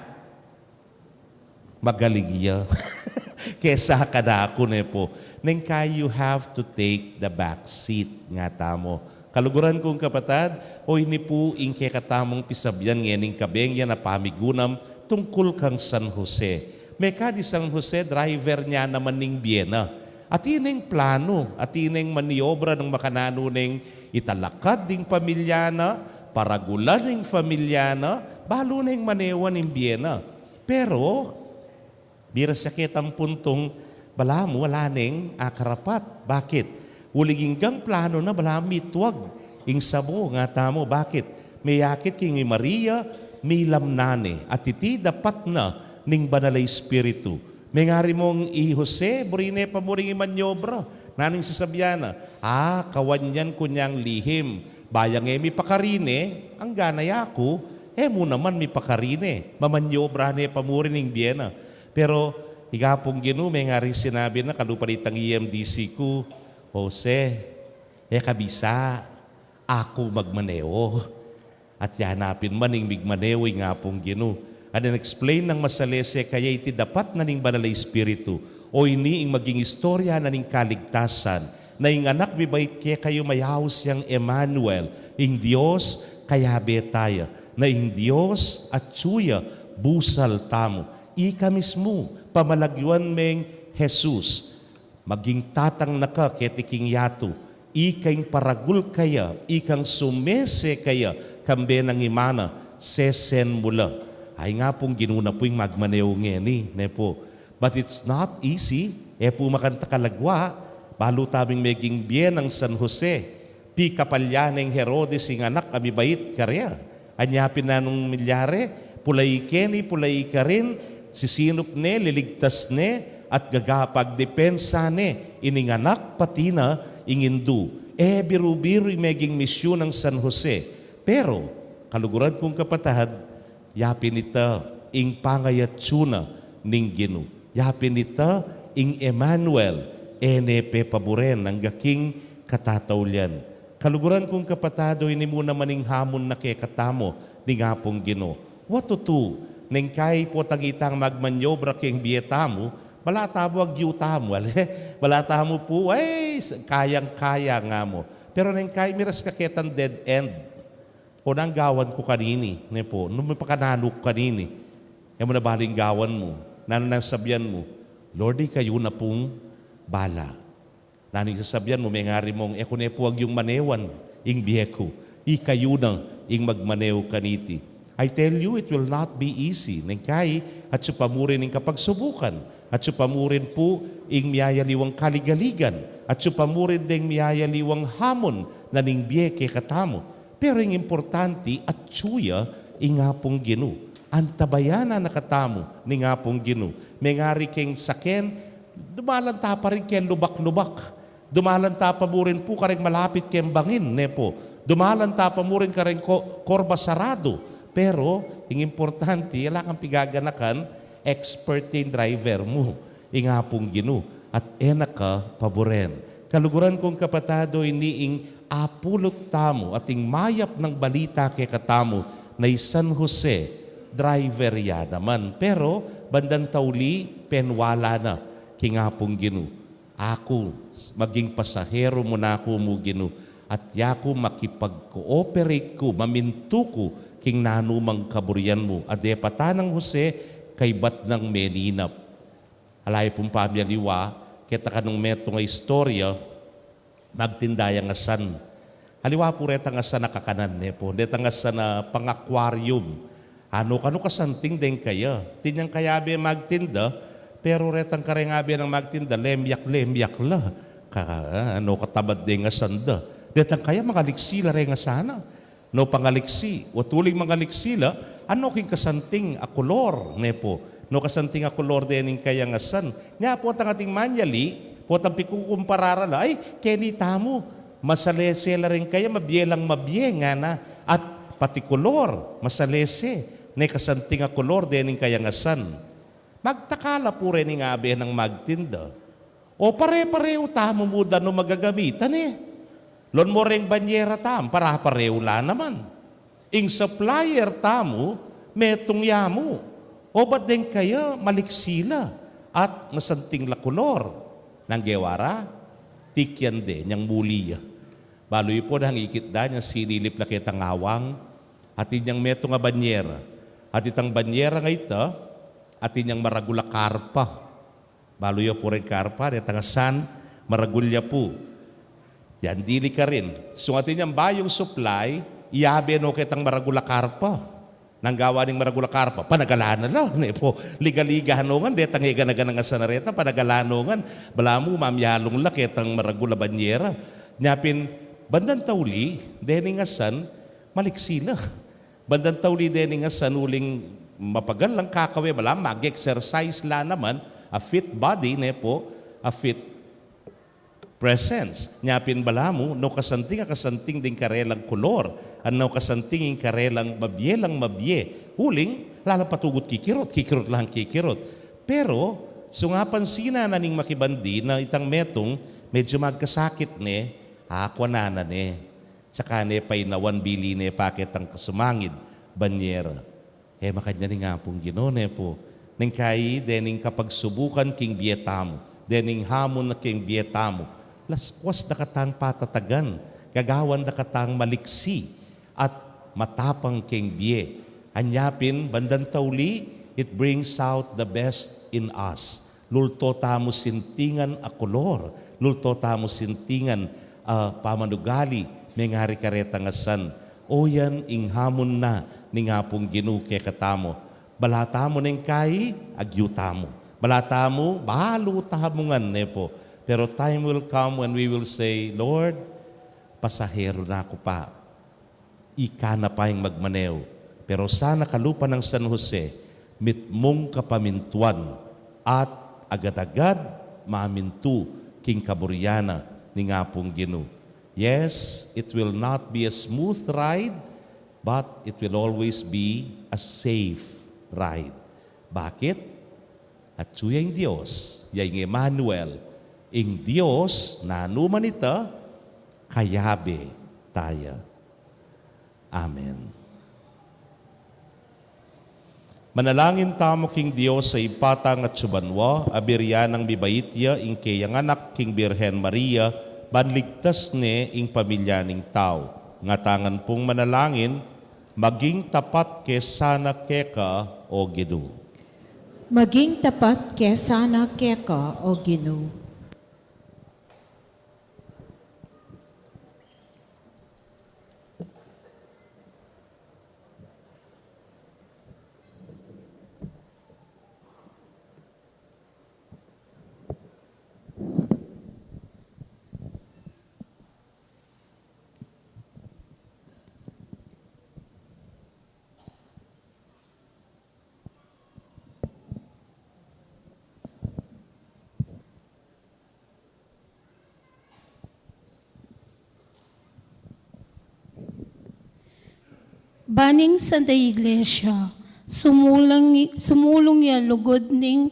Magaling ya. Kesa kanaku, ne pu. Neng kai, you have to take the back seat, nga tamu. Kaluguran kung kapatad, o ini pu ing kekatamung pisabyan ngening kabeng ya na pamigunam tungkul kang San Jose. Mekad i San Jose, driver ne naman ning bie na. Atin neng planu, atin neng maniobra nung makananu neng italakad ding pamilya na, paragulan ing pamilya na, balu neng manewan ing bie na. Pero, miras ya ketang puntung balamu ala neng akarapat. Bakit? Uling inggang planu na balamu mitwag ing sabo, nga tamu. Bakit? Meyakit king i Maria, milam na ne. At iti dapat na ning Banal a Espiritu. Mengari mung i Jose, buri ne pa mu ring imanyobra. Nanung sasabian na, "Ah, kawanyan ku nyang lihim. Bayang e mipakarine, angga na yaku, e mu naman mipakarine." Mamanyobra ne pa mu rin ing bie na. Pero ing Apung Ginu, mengari sinabi na, kalupa nitang E M D C ku, "Jose, e ka bisa, aku magmaneho." At ya na pin man ing migmaneho ing Apung Ginu. At in-explain nang masalese kaya iti dapat na ning Banal a Espiritu, o ini ing maging istorya na ning kaligtasan, na ing Anak mibait kekayu mayaus yang Emmanuel, ing Dios kayabe taya, na ing Dios atyu ya busal tamu. Ika mismu, pamalagyuan meng Jesus. Maging tatang na ka keti king yatu, ika ing paragul kaya, ikang sumese kaya, kambe nang imana, sesen mu la. Ay, ing Apung Ginu na pu ing magmaneho ngeni, ne pu. But it's not easy, e pu makanta kalagwa, balu tamung meging bie nang San Jose. Pikapalya neng Herodes ing anak a mibait karya. Anya pin nanung milyari, pulai keni, pulai karin, sisinup ne, liligtas ne, at gagapag depensa ne ining anak pati na ing indu. E biru-biru ing meging misyun nang San Jose. Pero, kaluguran kung kapatad, ya pin ita ing pangayatsu na ning Ginu. Ya pin ita ing Emmanuel, e ne pepaburen angga king katataulian. Kaluguran kung kapatad, o ini mu naman ing hamun na kekatamu ning Apung Ginu. Wa tutu, neng kai potang itang magmanyobra keng bie tamu, bala tamu agyu tamu, ale? Bala tamu pu, ay, s-, kayang-kaya nga mu. Pero neng kai miras ka ketang dead end. O nanu ing gawan ku kanini, ne pu, nu mu pakananu ku kanini? E mu na balu ing gawan mu. Nanu nang sasabian mu? Lord, ikayu na pung bala. Nanu ing sasabian mu? Mengari mung, e ku ne pu agyung manewan ing bie ku. Ikayu na ing magmanew kaniti. I tell you, it will not be easy. Neng kai, atsu pa mu rin ing kapagsubukan. Atsu pa mu rin pu ing miyayaliwang kaligaligan. Atsu pa mu rin deng miyayaliwang hamon na ning bie kekatamu. Pero ing importante, atsu ya ing Apung Ginu. Antabayanan na katamu ning Apung Ginu. Mengari keng saken, dumalan ta pa rin keng lubak-lubak. Dumalan ta pa mu rin pu kareng malapit keng bangin, ne pu. Dumalan ta pa mu rin kareng ko-, korba saradu. Pero, ing importante, ala kang pigaganakan, expert ing driver mu, ing Apung Ginu, at e na ka paburen. Kaluguran kung kapatad, o ini ing apulot tamu at ing mayap nang balita kekatamu na i San Jose, driver ya naman. Pero, bandang tauli, penwala na king Apung Ginu. Aku, maging pasahero mu na ku mu, Ginu, at yaku makipag-cooperate ku, mamintu ku king nanumang kaburian mu. A depat nang Jose, kaybat nang meninap. Ala ya pung pamialiwa keta kanung metung a istorya, magtinda yang asan. Aliwa pu retang asan a kakanan, ne pu. Detang asan a pang-aquarium. Anu kanu kasanting deng kaya? Atin yang kayabe magtinda, pero retang kareng abe nang magtinda, lemyak-lemyak la. Ka, anu katamad deng asan da? Detang kaya mangaliksi la reng asan a. No pangaliksi, o tuling mangaliksi la, anu king kasanting a kulor, ne pu? No kasanting a kulor dening kayang asan. Nya potang ating manyali, potang pikukumpara ra la, ay, keni tamu, masalese la rin kaya, mabie lang mabie, ngana, at pati kulor, masalese, ne kasanting a kulor dening kayang asan. Magtaka la pu rening abe nang magtinda. O pare-parehu tamu mu da no magagamitan e. Lon mo reng banyera tamu, pare-parehu la naman. Ing supplier tamu, metung ya mu. O bat deng kaya maliksi la at masanting la kulor? Nang gewa ra, tikyan de, nyang muli ya. Balu yu pu, nang ikit da, nyang sinilip la ketang awang, atin yang metung a banyera. At itang banyera nga ita, atin yang maragul a karpa. Balu yu pu reng karpa, detang asan, maragul ya pu. Yan, dili karin. Sung atin yang bayung supply, iyabe no ketang maragul a karpa. Nang gawa ning maragul a karpa, panagalan na la, ne pu. Liga-liga no ngan, detang e gana-ganang asan a reta, panagalan no ngan. Balamu, mamyalung la ketang maragul a banyera. Nya pin, bandang tauli, dening asan, maliksi la. Bandang tauli dening asan uling mapagal lang kakawe, balamu mag-exercise la naman, a fit body, ne pu, a fit presence. Nya pin balamu, no kasanting a kasanting ding karelang kulor, at no kasanting ing karelang mabie lang mabie, uling, ala lang patugut kikirut, kikirut lang kikirut. Pero, sung apansinan na ning makibandi na itang metung, medyu magkasakit ne, akwa na na ne. Saka ne painawan, bili ne pa ketang kasumangid banyera. E makanyan ing Apung Ginu, ne pu. Neng kai, dening kapagsubukan king bie tamu, dening hamon na king bie tamu, laskuas da katang patatagan, gagawan da katang maliksi at matapang king bie. Anya pin, bandang tauli, it brings out the best in us. Lulto tamu sintingan a kulor, lulto tamu sintingan a pamanugali, mengari karetang asan. O yan ing hamon na ning Apung Ginu kekatamu. Bala tamu neng kai, agyu tamu. Bala tamu, balu tamu ngan, ne pu. Pero time will come when we will say, Lord, pasahero na ku pa. Ika na pa ing magmanew. Pero sana kalupa nang San Jose, mitmung kapamintuan at agad-agad mamintu king kaburian na ning Apung Ginu. Yes, it will not be a smooth ride, but it will always be a safe ride. Bakit? Atyu ya ing Dios, ya ing Emmanuel, ing Dios nanu man ita, kayabe taya. Amen. Manalangin tamu king Dios a Ibpa tang atsu banua, a buri nang mibait ya ing keyang Anak king Birhen Maria, ban ligtas ne ing pamilya ning tau. Ngatangan pung manalangin, maging tapat ke sana keka, O Ginu. Maging tapat ke sana keka, O Ginu. Baning Santa Iglesia, sumulung, sumulung ya lugud ning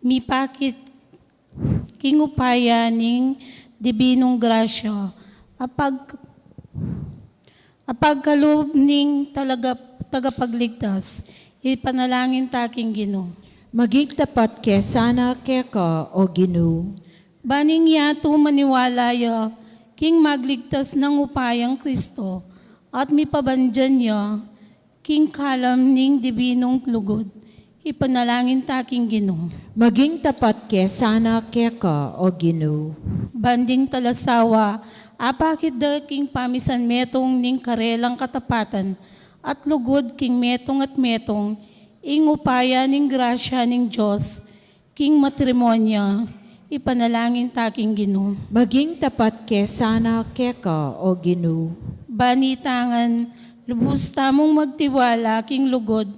mipakit king upaya ning dibinung grasya, apag, apagkalub ning talaga, tagapagligtas, ipanalangin ta king Ginu. Maging tapat ke sana keka, O Ginu. Baning yatu maniwala ya king magligtas nang upayang Kristo, at mipabandian ya king kalam ning dibinung lugud, ipanalangin ta king Ginu. Maging tapat ke sana keka, O Ginu. Banding talasawa, apakit da king pamisan metung ning karelang katapatan at lugud king metung at metung, ing upaya ning grasya ning Dios, king matrimonyo, ipanalangin ta king Ginu. Maging tapat ke sana keka, O Ginu. Banitangan, lubus tamung magtiwala king lugud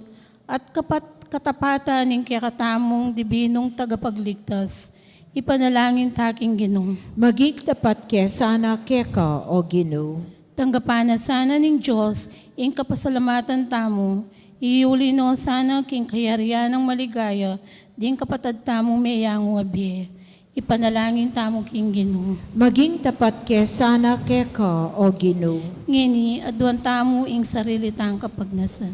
at kapat-, katapatan ning kekatamung dibinung tagapagligtas, ipanalangin ta king Ginu. Maging tapat ke sana keka, O Ginu. Tanggapan na sana ning Dios ing kapasalamatan tamu, iyuli no sana king kayarian nang maligaya ding kapatad tamung meyangu a bie. Ipanalangin tamu king Ginu. Maging tapat ke sana keka, O Ginu. Ngeni, aduan tamu ing sarili tang kapagnasan.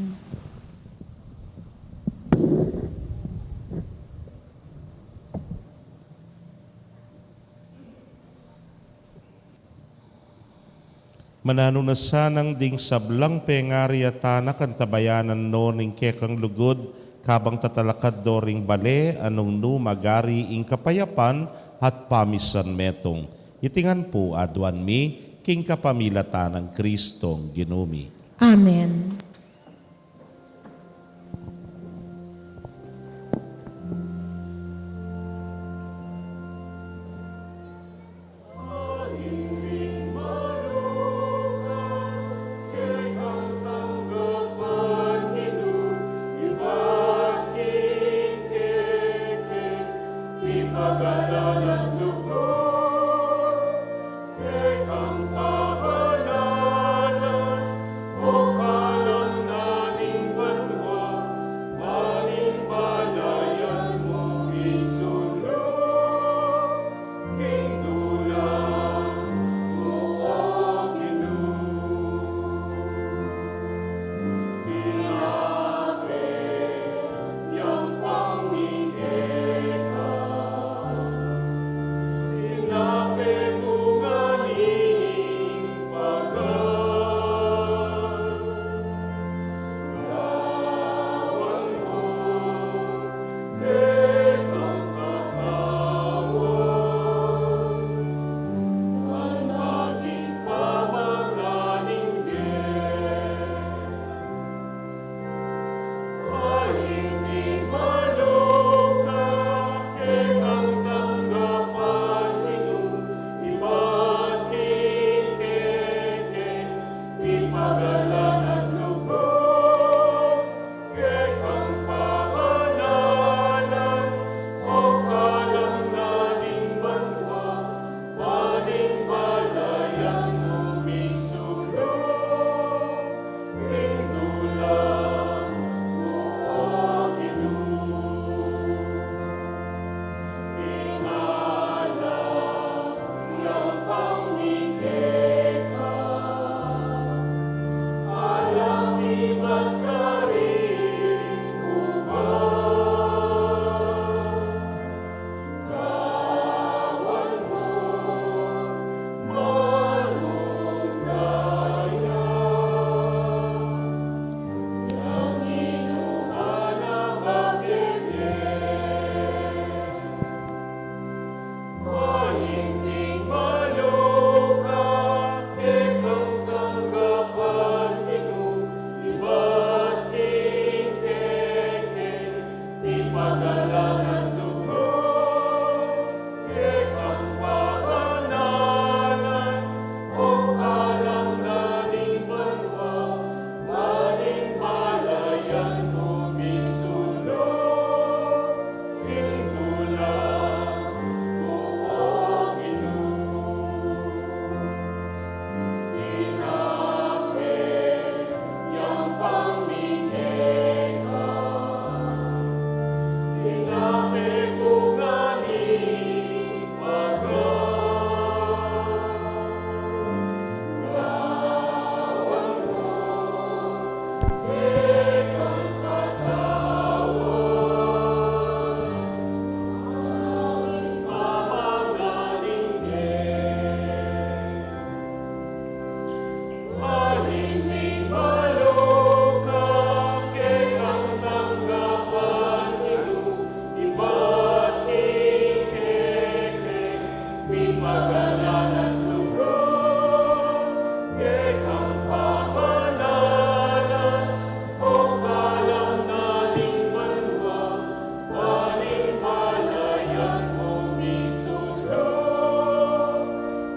Mananu na sanang ding sablang pengari at anak antabayanan no ning kekang lugud, kabang tatalakad do ring bale a nung nu magari ing kapayapan at pamisan metung. Iti ngan pu aduan mi, king kapamilatan nang Kristong Ginu mi. Amen.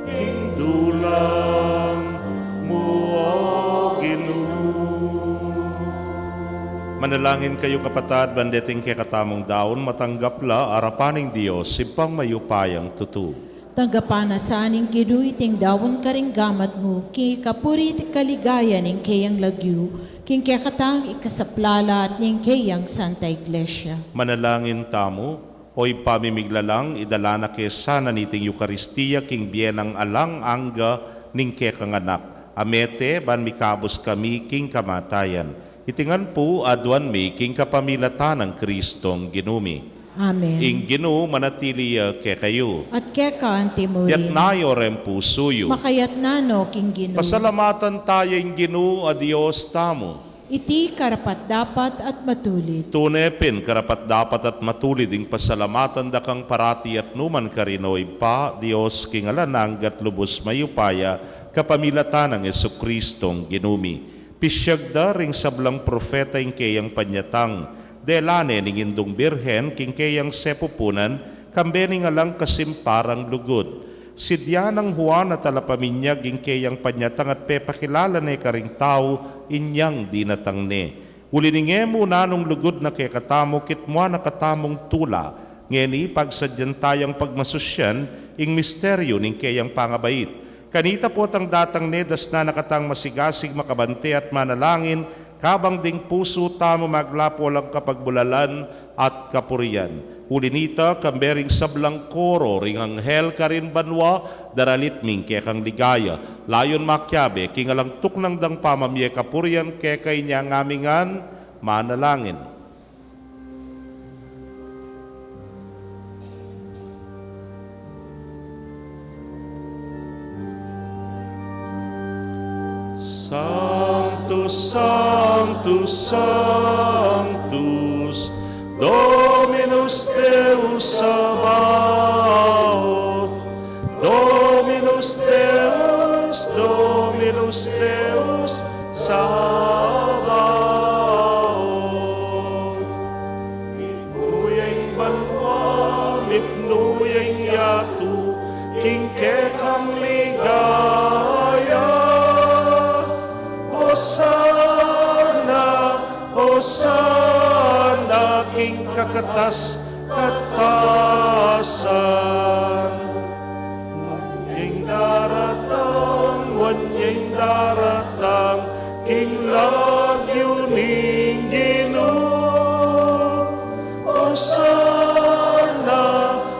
King dulang mu, O Ginu. Manalangin kayu, kapatad, ban deting kekatamung daun matanggap la arapan ning Dios, Ibpang mayupayang tutu. Tanggapan na sa ning Ginu iting daun karing gamat mu, king ikapuri at kaligayan ning keyang lagyu, king kekatang ikasaplala at ning keyang Santa Iglesia. Manalangin tamu. O Ibpa ming miglalang, idala na ke sana niting Eukaristia king bie nang alang angga ning kekang Anak, a mete ban mikabus kami king kamatayan. Iti ngan pu aduan mi king kapamilatan nang Kristong Ginu mi. Amen. Ing Ginu manatili ya kekayu. At keka antimurin. Yatna yu reng pusu yu. Makayatna no king Ginu. Pasalamatan taya ing Ginu a Dios tamu. Iti karapat-dapat at matulid. Tune pin karapat-dapat at matulid ing pasalamatan da kang parati at nukarin man, O Ibpa, Dios king alang angga at lubus mayupaya, kapamilatan nang Jesucristong Ginu mi. Pisyag da ring sablang propeta ing keyang panyatang, dela ne ning Indung Birhen king keyang sepupunan, kambe ning alang kasimparang lugud. Sidya nang Juan a talapaminyag ing keyang panyatang at pepakilala ne karing tau inyang dinatang ne. Uli ning e mu nanung lugud na kekatamu, kitmuan na katamung tula. Ngeni pagsadyan tayang pagmasusyan ing misteryu ning keyang pangabait. Kanita potang datang ne, dasnan na katang masigasig, makabante at manalangin, kabang ding pusu tamu maglapu alang kapagbulalan at kapurian. Uli nita, kambe ring sablang koro ring anghel karin banua, daralit mi ing kekang ligaya. Layun makiabe king alang tuknang dang pamamie kapurian keka. Inya ngamingan manalangin. Sanctus, Sanctus, Sanctus, Dominus Deus Sabaoth, Dominus Deus, Dominus Deus Sabaoth. Mipnu ya ing banua, mipnu ya ing yatu, king kekang ligaya. Osana, Osana king kakatas-katasan. Nuan ya ing daratang, nuan ya ing daratang king lagyu ning Ginu. Osana,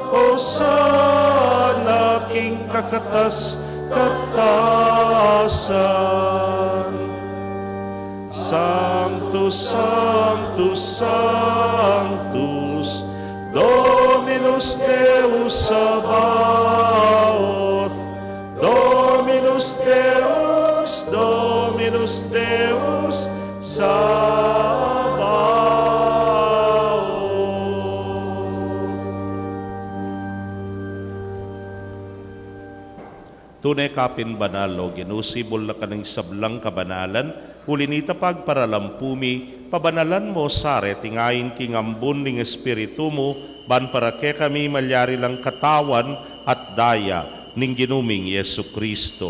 Osana king kakatas-katasan. Sanctus, Sanctus, Sanctus, Dominus Deus Sabaoth, Dominus Deus, Dominus Deus Sabaoth. Tune ka pin banal, O Ginu, sibul na ka ning sablang kabanalan, uli nita pagparalampu mi Pabanalan mu sa reting ain king ambun ning Espiritu mu, ban para kekami malyari lang katawan at daya ning Ginu ming Jesu Kristo.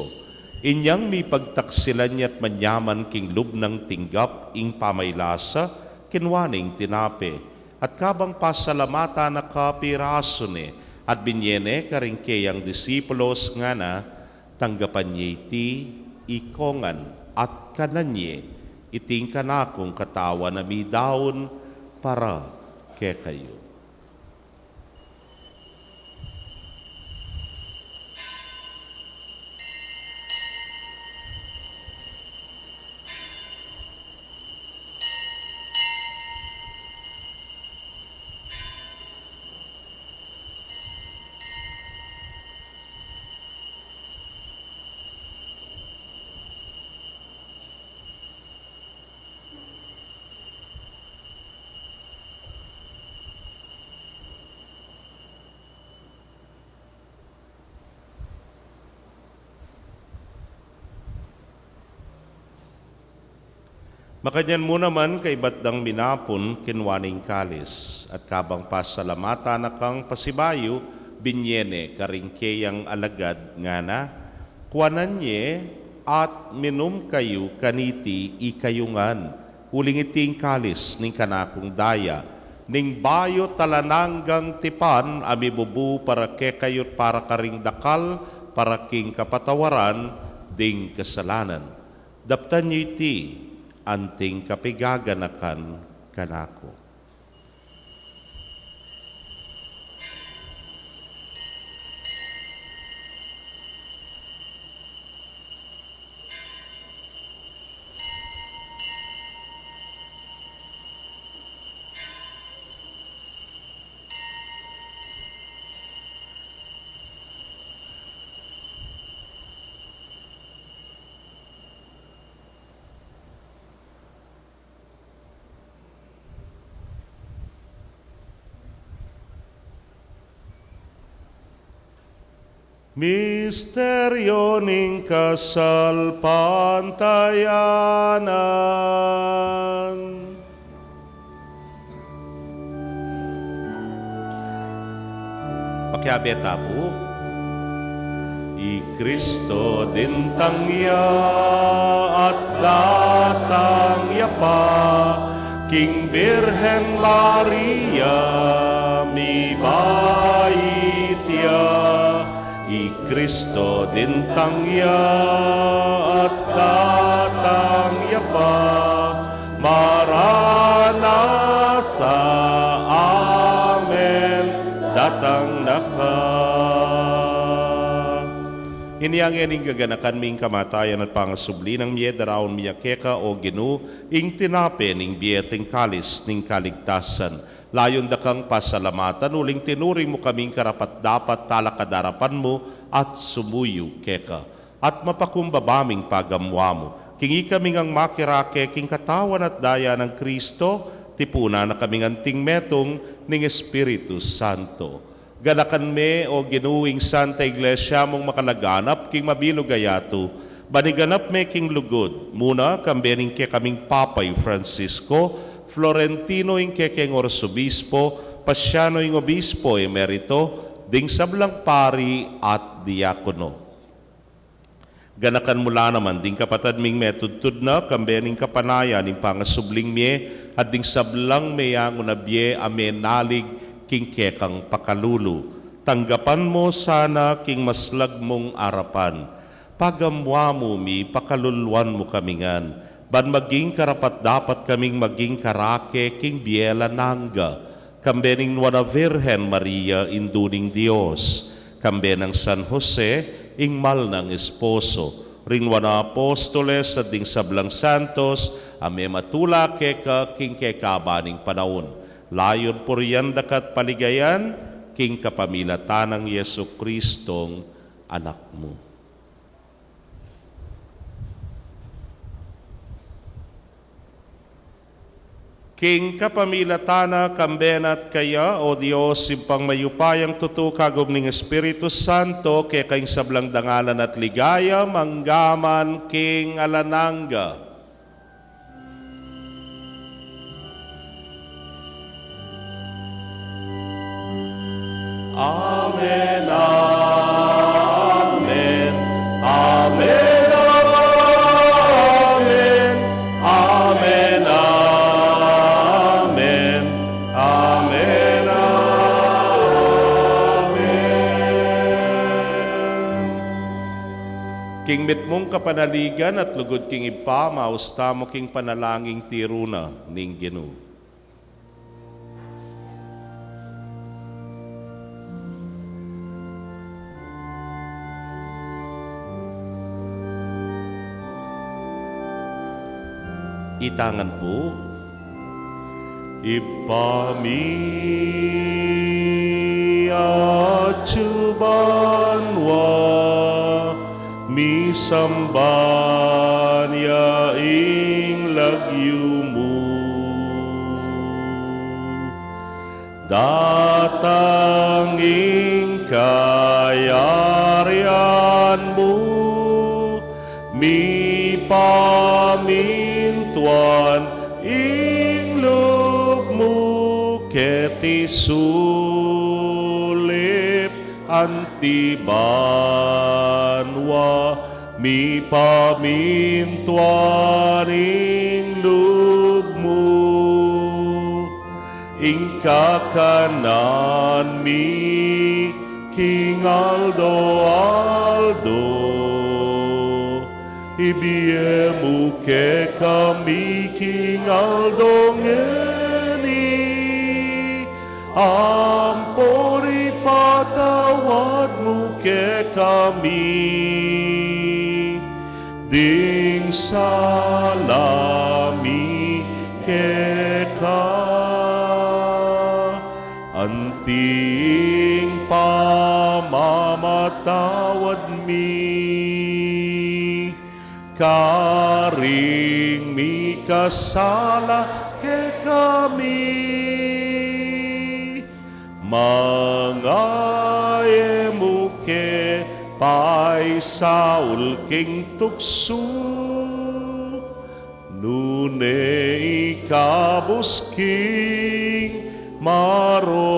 Inyang mipagtaksilan ya at manyaman king lub nang tinggap ing pamaylasa, kinua ne ing tinape, at kabang pasalamatan na ka, pirasu ne, at binye ne karing keyang disipulos, ngana: Tanggapan ye iti ikongan at kanan ye, iti ing kanakung katawan a midaun para kekayu. Makanyan mu naman, kaibat dang minapun, kinua ne ing kalis, at kabang pasalamatan na kang pasibayu, binye ne karing keyang alagad, ngana: Kuanan ye at minum kayu kaniti ikayu ngan, uling iti ing kalis ning kanakung daya, ning bayu at alang anggang tipan, a mibubu para kekayu at para karing dakal, para king kapatawaran ding kasalanan. Daptan yu iti anting kapigaganakan kanaku. Misteryo ning kasalpantayanan. Makiabe tamu pu. I Kristo dintang ya at datang ya pa, king Birhen Maria mibait ya. I Kristo dintang ya at datang ya pa. Maranatha. Amen. Datang na ka. Inya ngeni ing gaganakan mi ing kamatayan at pangasubli nang mie, daraun mi ya keka, o Ginu, ing tinape ning bie at ing kalis ning kaligtasan. Layun da kang pasalamatan uling tinuring mu kaming karapat-dapat talakad king arapan mu at sumuyu keka. At mapakumbaba ming pagamuan mu, king ikami ngang makirake king katawan at daya nang Kristo, tipunan na kaming anting metung ning Espiritu Santo. Ganakan me, o Ginu, ing Santa Iglesia mung makalaganap king mabilug a yatu, ban iganap me king lugud, muna kambe ning kekaming Papa i Francisco, Florentino ing kekeng Arsobispo, Pasiano ing Obispo Emerito, ding sablang pari at diakono. Ganakan mu la naman ding kapatad ming metudtud na, kambe ning kapanayan ning pangasubling mie, at ding sablang meyangu na bie a menalig king kekang pakalulu. Tanggapan mu sana king maslag mung arapan. Pagamuan mu mi, pakaluluan mu kami ngan, ban maging karapat-dapat kaming maging karake king bie alang angga, kambe ning Nuan a Virgen Maria, Indu ning Dios, kambe nang San Jose, ing mal nang esposo, ring Nuan a Apostoles, at ding sablang santos a mematula keka king kekaba ning panaun. Layun purian da ka at paligayan, king kapamilatan nang Jesucristong Anak mu. King kapamilatan na, kambe na at kaya, o Dios, Ibpang mayupayang tutu, kagum ning Espiritu Santo, keka ing sablang dangalan at ligaya, mangga man king alang angga. Amen, amen, amen, amen, amen, amen, amen, amen. King mitmung kapanaligan at lugud king Ibpa, maus tamu king panalangin tiru na ning Ginu. Itangan pu. Ibpa mi, atsu ka banua, misamban ya ing lagyu mu. Datang ing kayarian mu, mipamintuan ing lub mu keti sulip anti banua, mipamintuan ing lub mu. Ing kakanan mi king aldo-aldo, ibie mu kekami king aldo ngeni, ampon ipatawad mu kekami ding sala mi keka, anti ing pamamatawad mi karing mikasala kekami. Manga e mu ke paisaul king tuksu, nune ikabus king marok.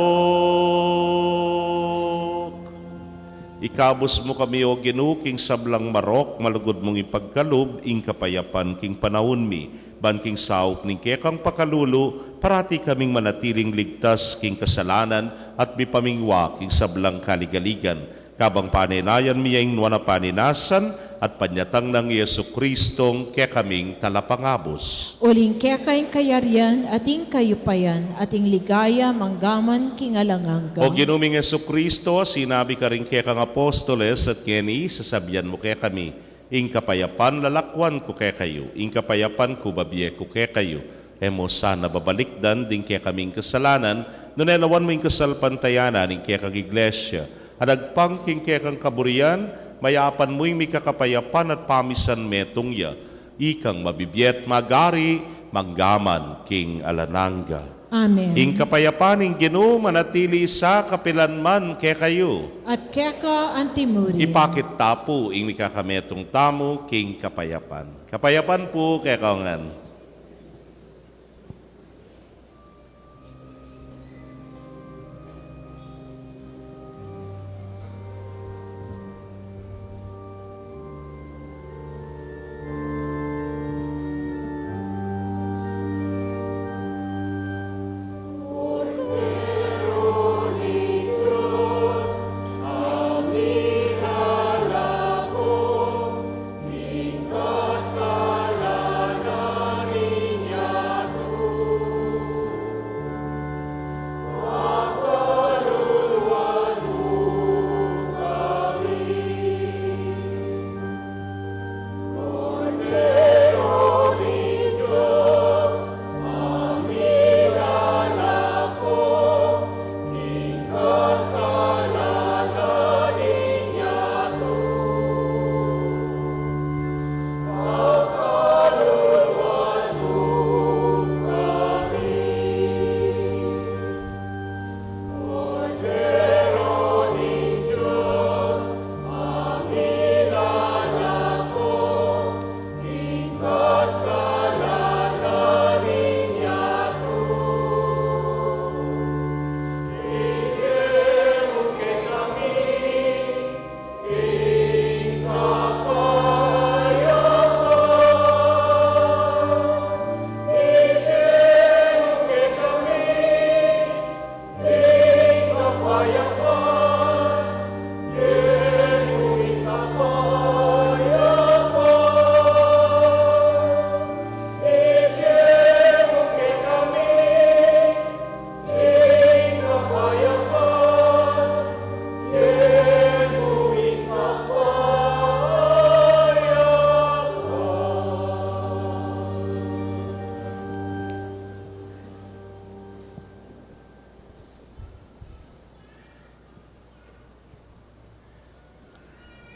Ikabus mu kami, O Ginu, king sablang marok, malugud mung ipagkalub ing kapayapan king panaun mi, ban king saup ning kekang pakalulu, parati kaming manatiling ligtas king kasalanan at mipamingwa king sablang kaligaligan. Kabang panenayan mi ya ing nuan a paninasan at panyatang nang Jesucristong kekaming Talapangabus. Uling keka ing kayarian at ing kayupayan at ing ligaya manggaman king alang angga. O Ginu ming Jesucristo, sinabi karing kekang apostoles, at ngeni sasabian mu kekami, ing kapayapan lalakwan ku kekayu, ing kapayapan ku babie ku kekayu. E mu sana babalikdan ding kekaming kasalanan, nune lawan mu ing kasalpantayanan ning kekang Iglesia, at agpang king kekang kaburian, mayapan mu ing mikakapayapan at pamisan metung ya, ikang mabibie at magari manggaman king alang angga. Amen. Ing kapayapan ning Ginu manatili sa kapilan man kekayu. At keka antimurin. Ipakit ta pu ing mikakametung tamu king kapayapan. Kapayapan pu kekayu ngan.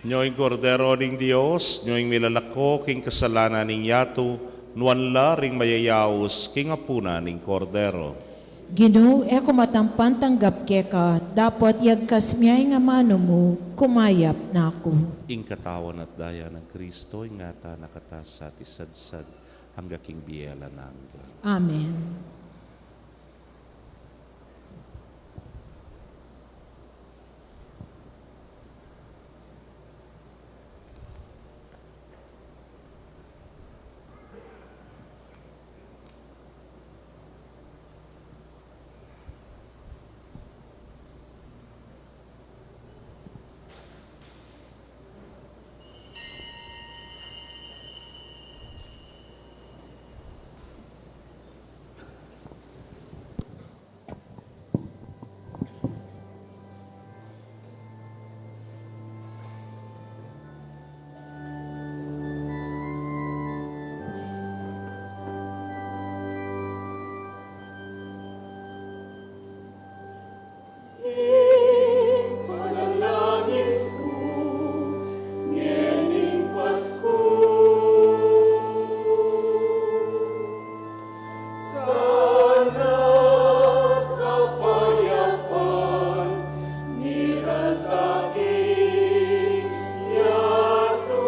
Nyo ing Kordero ning Dios, nyo ing milalako king kasalanan ning yatu, nuan la ring mayayaus king apunan ning Kordero. Ginu, e ku matampan tanggap keka, dapot yagkas mu ing amanu mu, kumayap na ku. Ing katawan at daya nang Kristo, ingatan na kata sa at isadsad angga king bie alang angga. Amen. Ing panalangin ku ngening Pasko, sana kapayapan miras king yatu.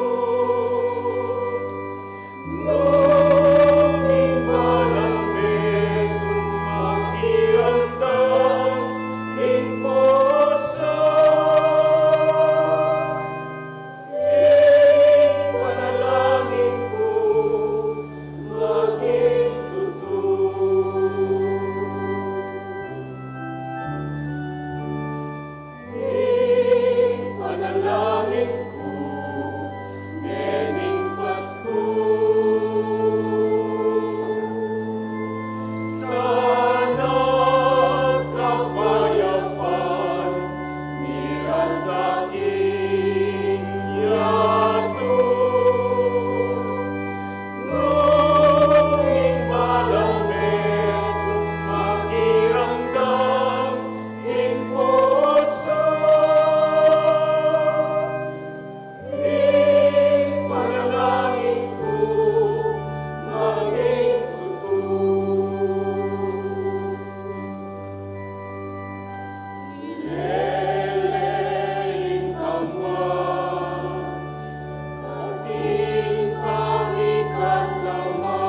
Ing panalangin ku ngening Pasko, sana kapayapan miras king yatu. Nung ing balang metung makiramdam king pusu, ing panalangin ku maging tutu. Ilele ing kamwang, ating pakikasama,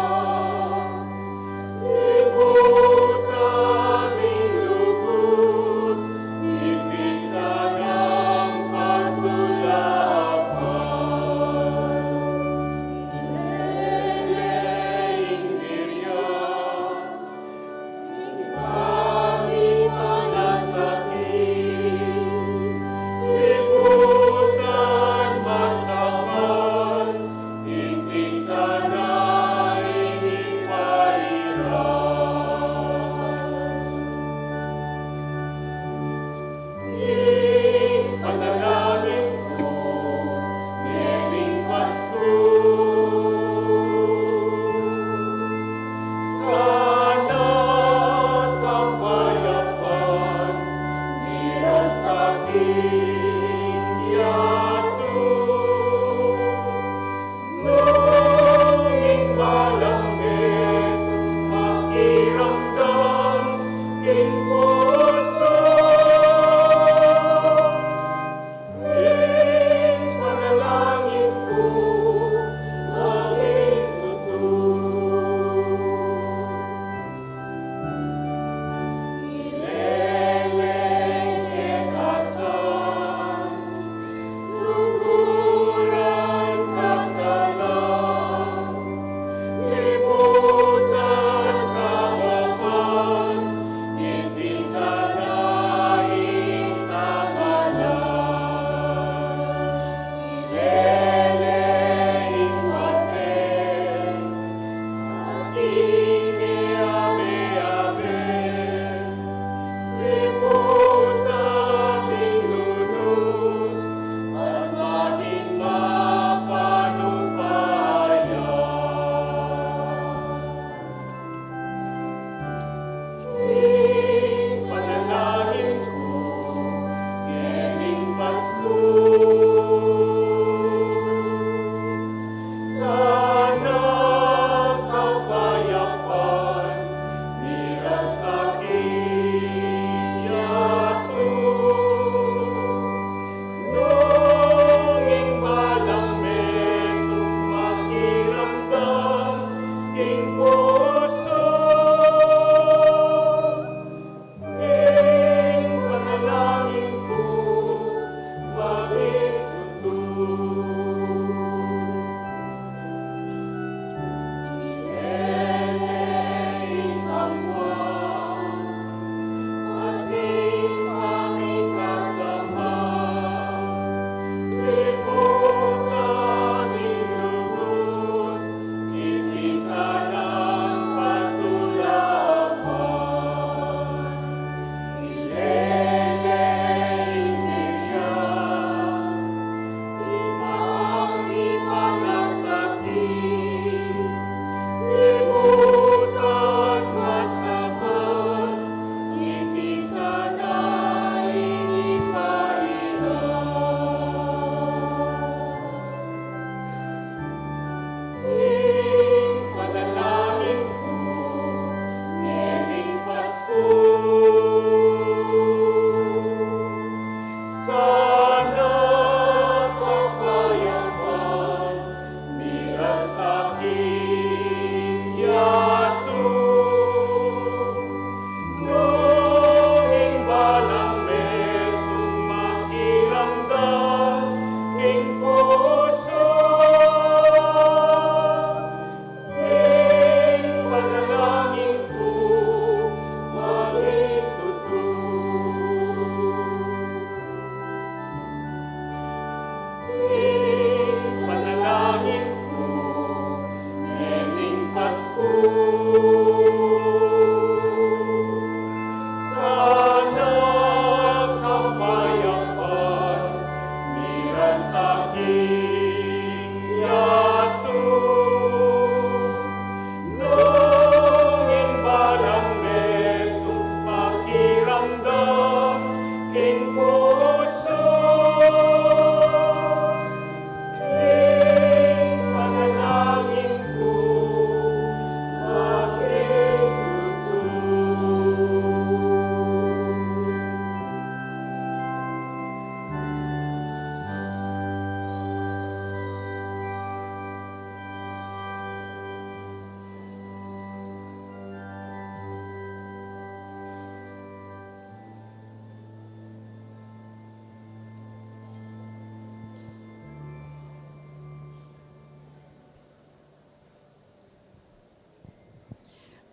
ibutan ing lugud, iti sanang pagulapan. Ilele ing dirya, Ing panalangin ku ngening Pasko, sana kapayapan miras king yatu. Nung ing balang metung makiramdam king pusu, ing panalangin ku maging tutu. Ilele keka sa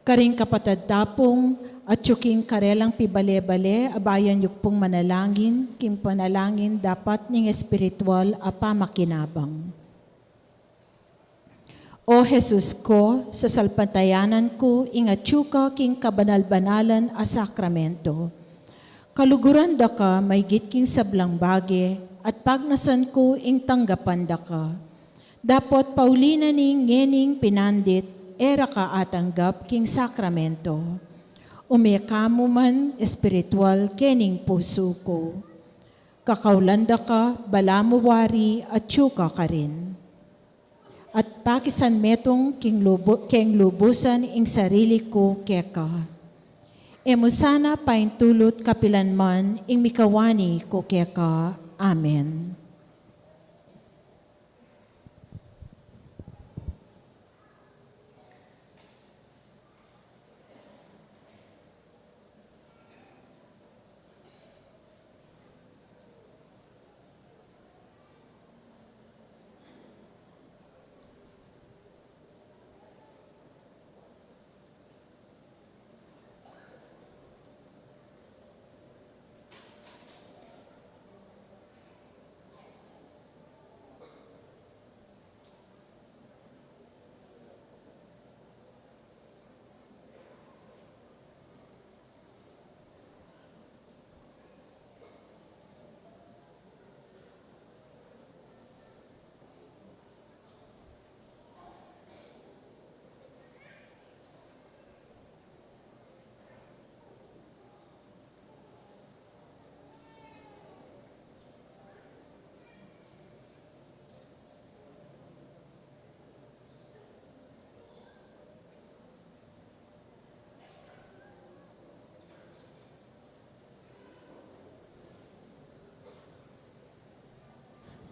Karing kapatad tapung, atyu king karelang pibale-bale, abayan yu pung manalangin, king panalangin dapat ning espiritual a pamakinabang. O Jesus ko, sasalpantayanan ku ing atyu ka king kabanal-banalan a sakramento. Kaluguran da ka maigit king sablang bage, at pagnasan ku ing tanggapan da ka. Dapot pauli na ning ngening pinandit, e ra ka atanggap king sakramento. Ume ka mu man espiritual kening pusu ku. Kakaulan da ka, balamu wari atyu ka karin. At pakisan metung king lubu-, keng lubusan ing sarili ku keka. E mu sana paintulut kapilan man ing mikawani ku keka. Amen.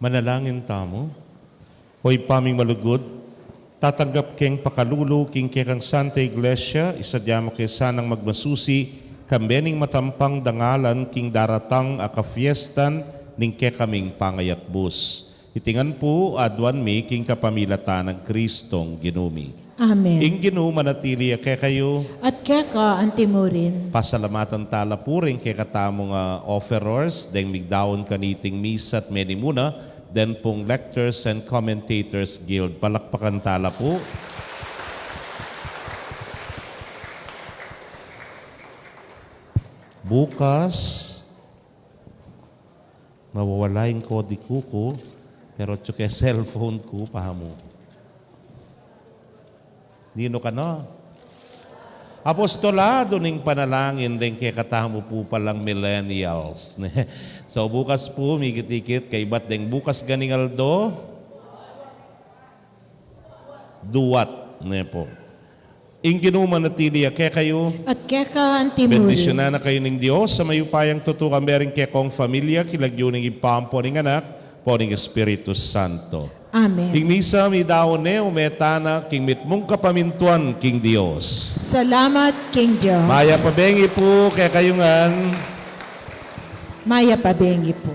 Manalangin tamu. O Ibpa ming malugud, tatanggap keng pakalulu king kekang Santa Iglesia, isadya mu ke sanang magmasusi, kambe ning matampang dangalan king daratang a kafiestan ning kekaming pangayakbus. Iti ngan pu aduan mi king kapamilatan nang Kristong Ginu mi. Amen. Ing Ginu manatili ya kekayu. At keka antimurin. Pasalamatan tala pu ring kekatamung, ah, offerers, deng migdaun kaniting misa at menimuna, den pung lectors and commentators guild. Palakpakan tala pu. Bukas, mawawala ing kodiku ku, pero atyu ke cellphone ku, pamu. Ninu kanu? Apostolado ning panalangin deng kekatamu pu palang millennials. So, bukas pu, mikit-ikit, kaybat deng bukas ganing aldo, duwat, ne pu. Ing Ginu manatili ya kekayu. At keka antimurin. Bendisyunan na kayu ning Dios a mayupayang tutu, kambe ring kekong familia, king lagyu ning Ibpa, ampo ning Anak, ampo ning Espiritu Santo. Amen. Ing misa midaun ne, ume tana king mitmung kapamintuan king Dios. Salamat king Dios. Mayap a bengi pu kekayu ngan. Mayap a bengi pu.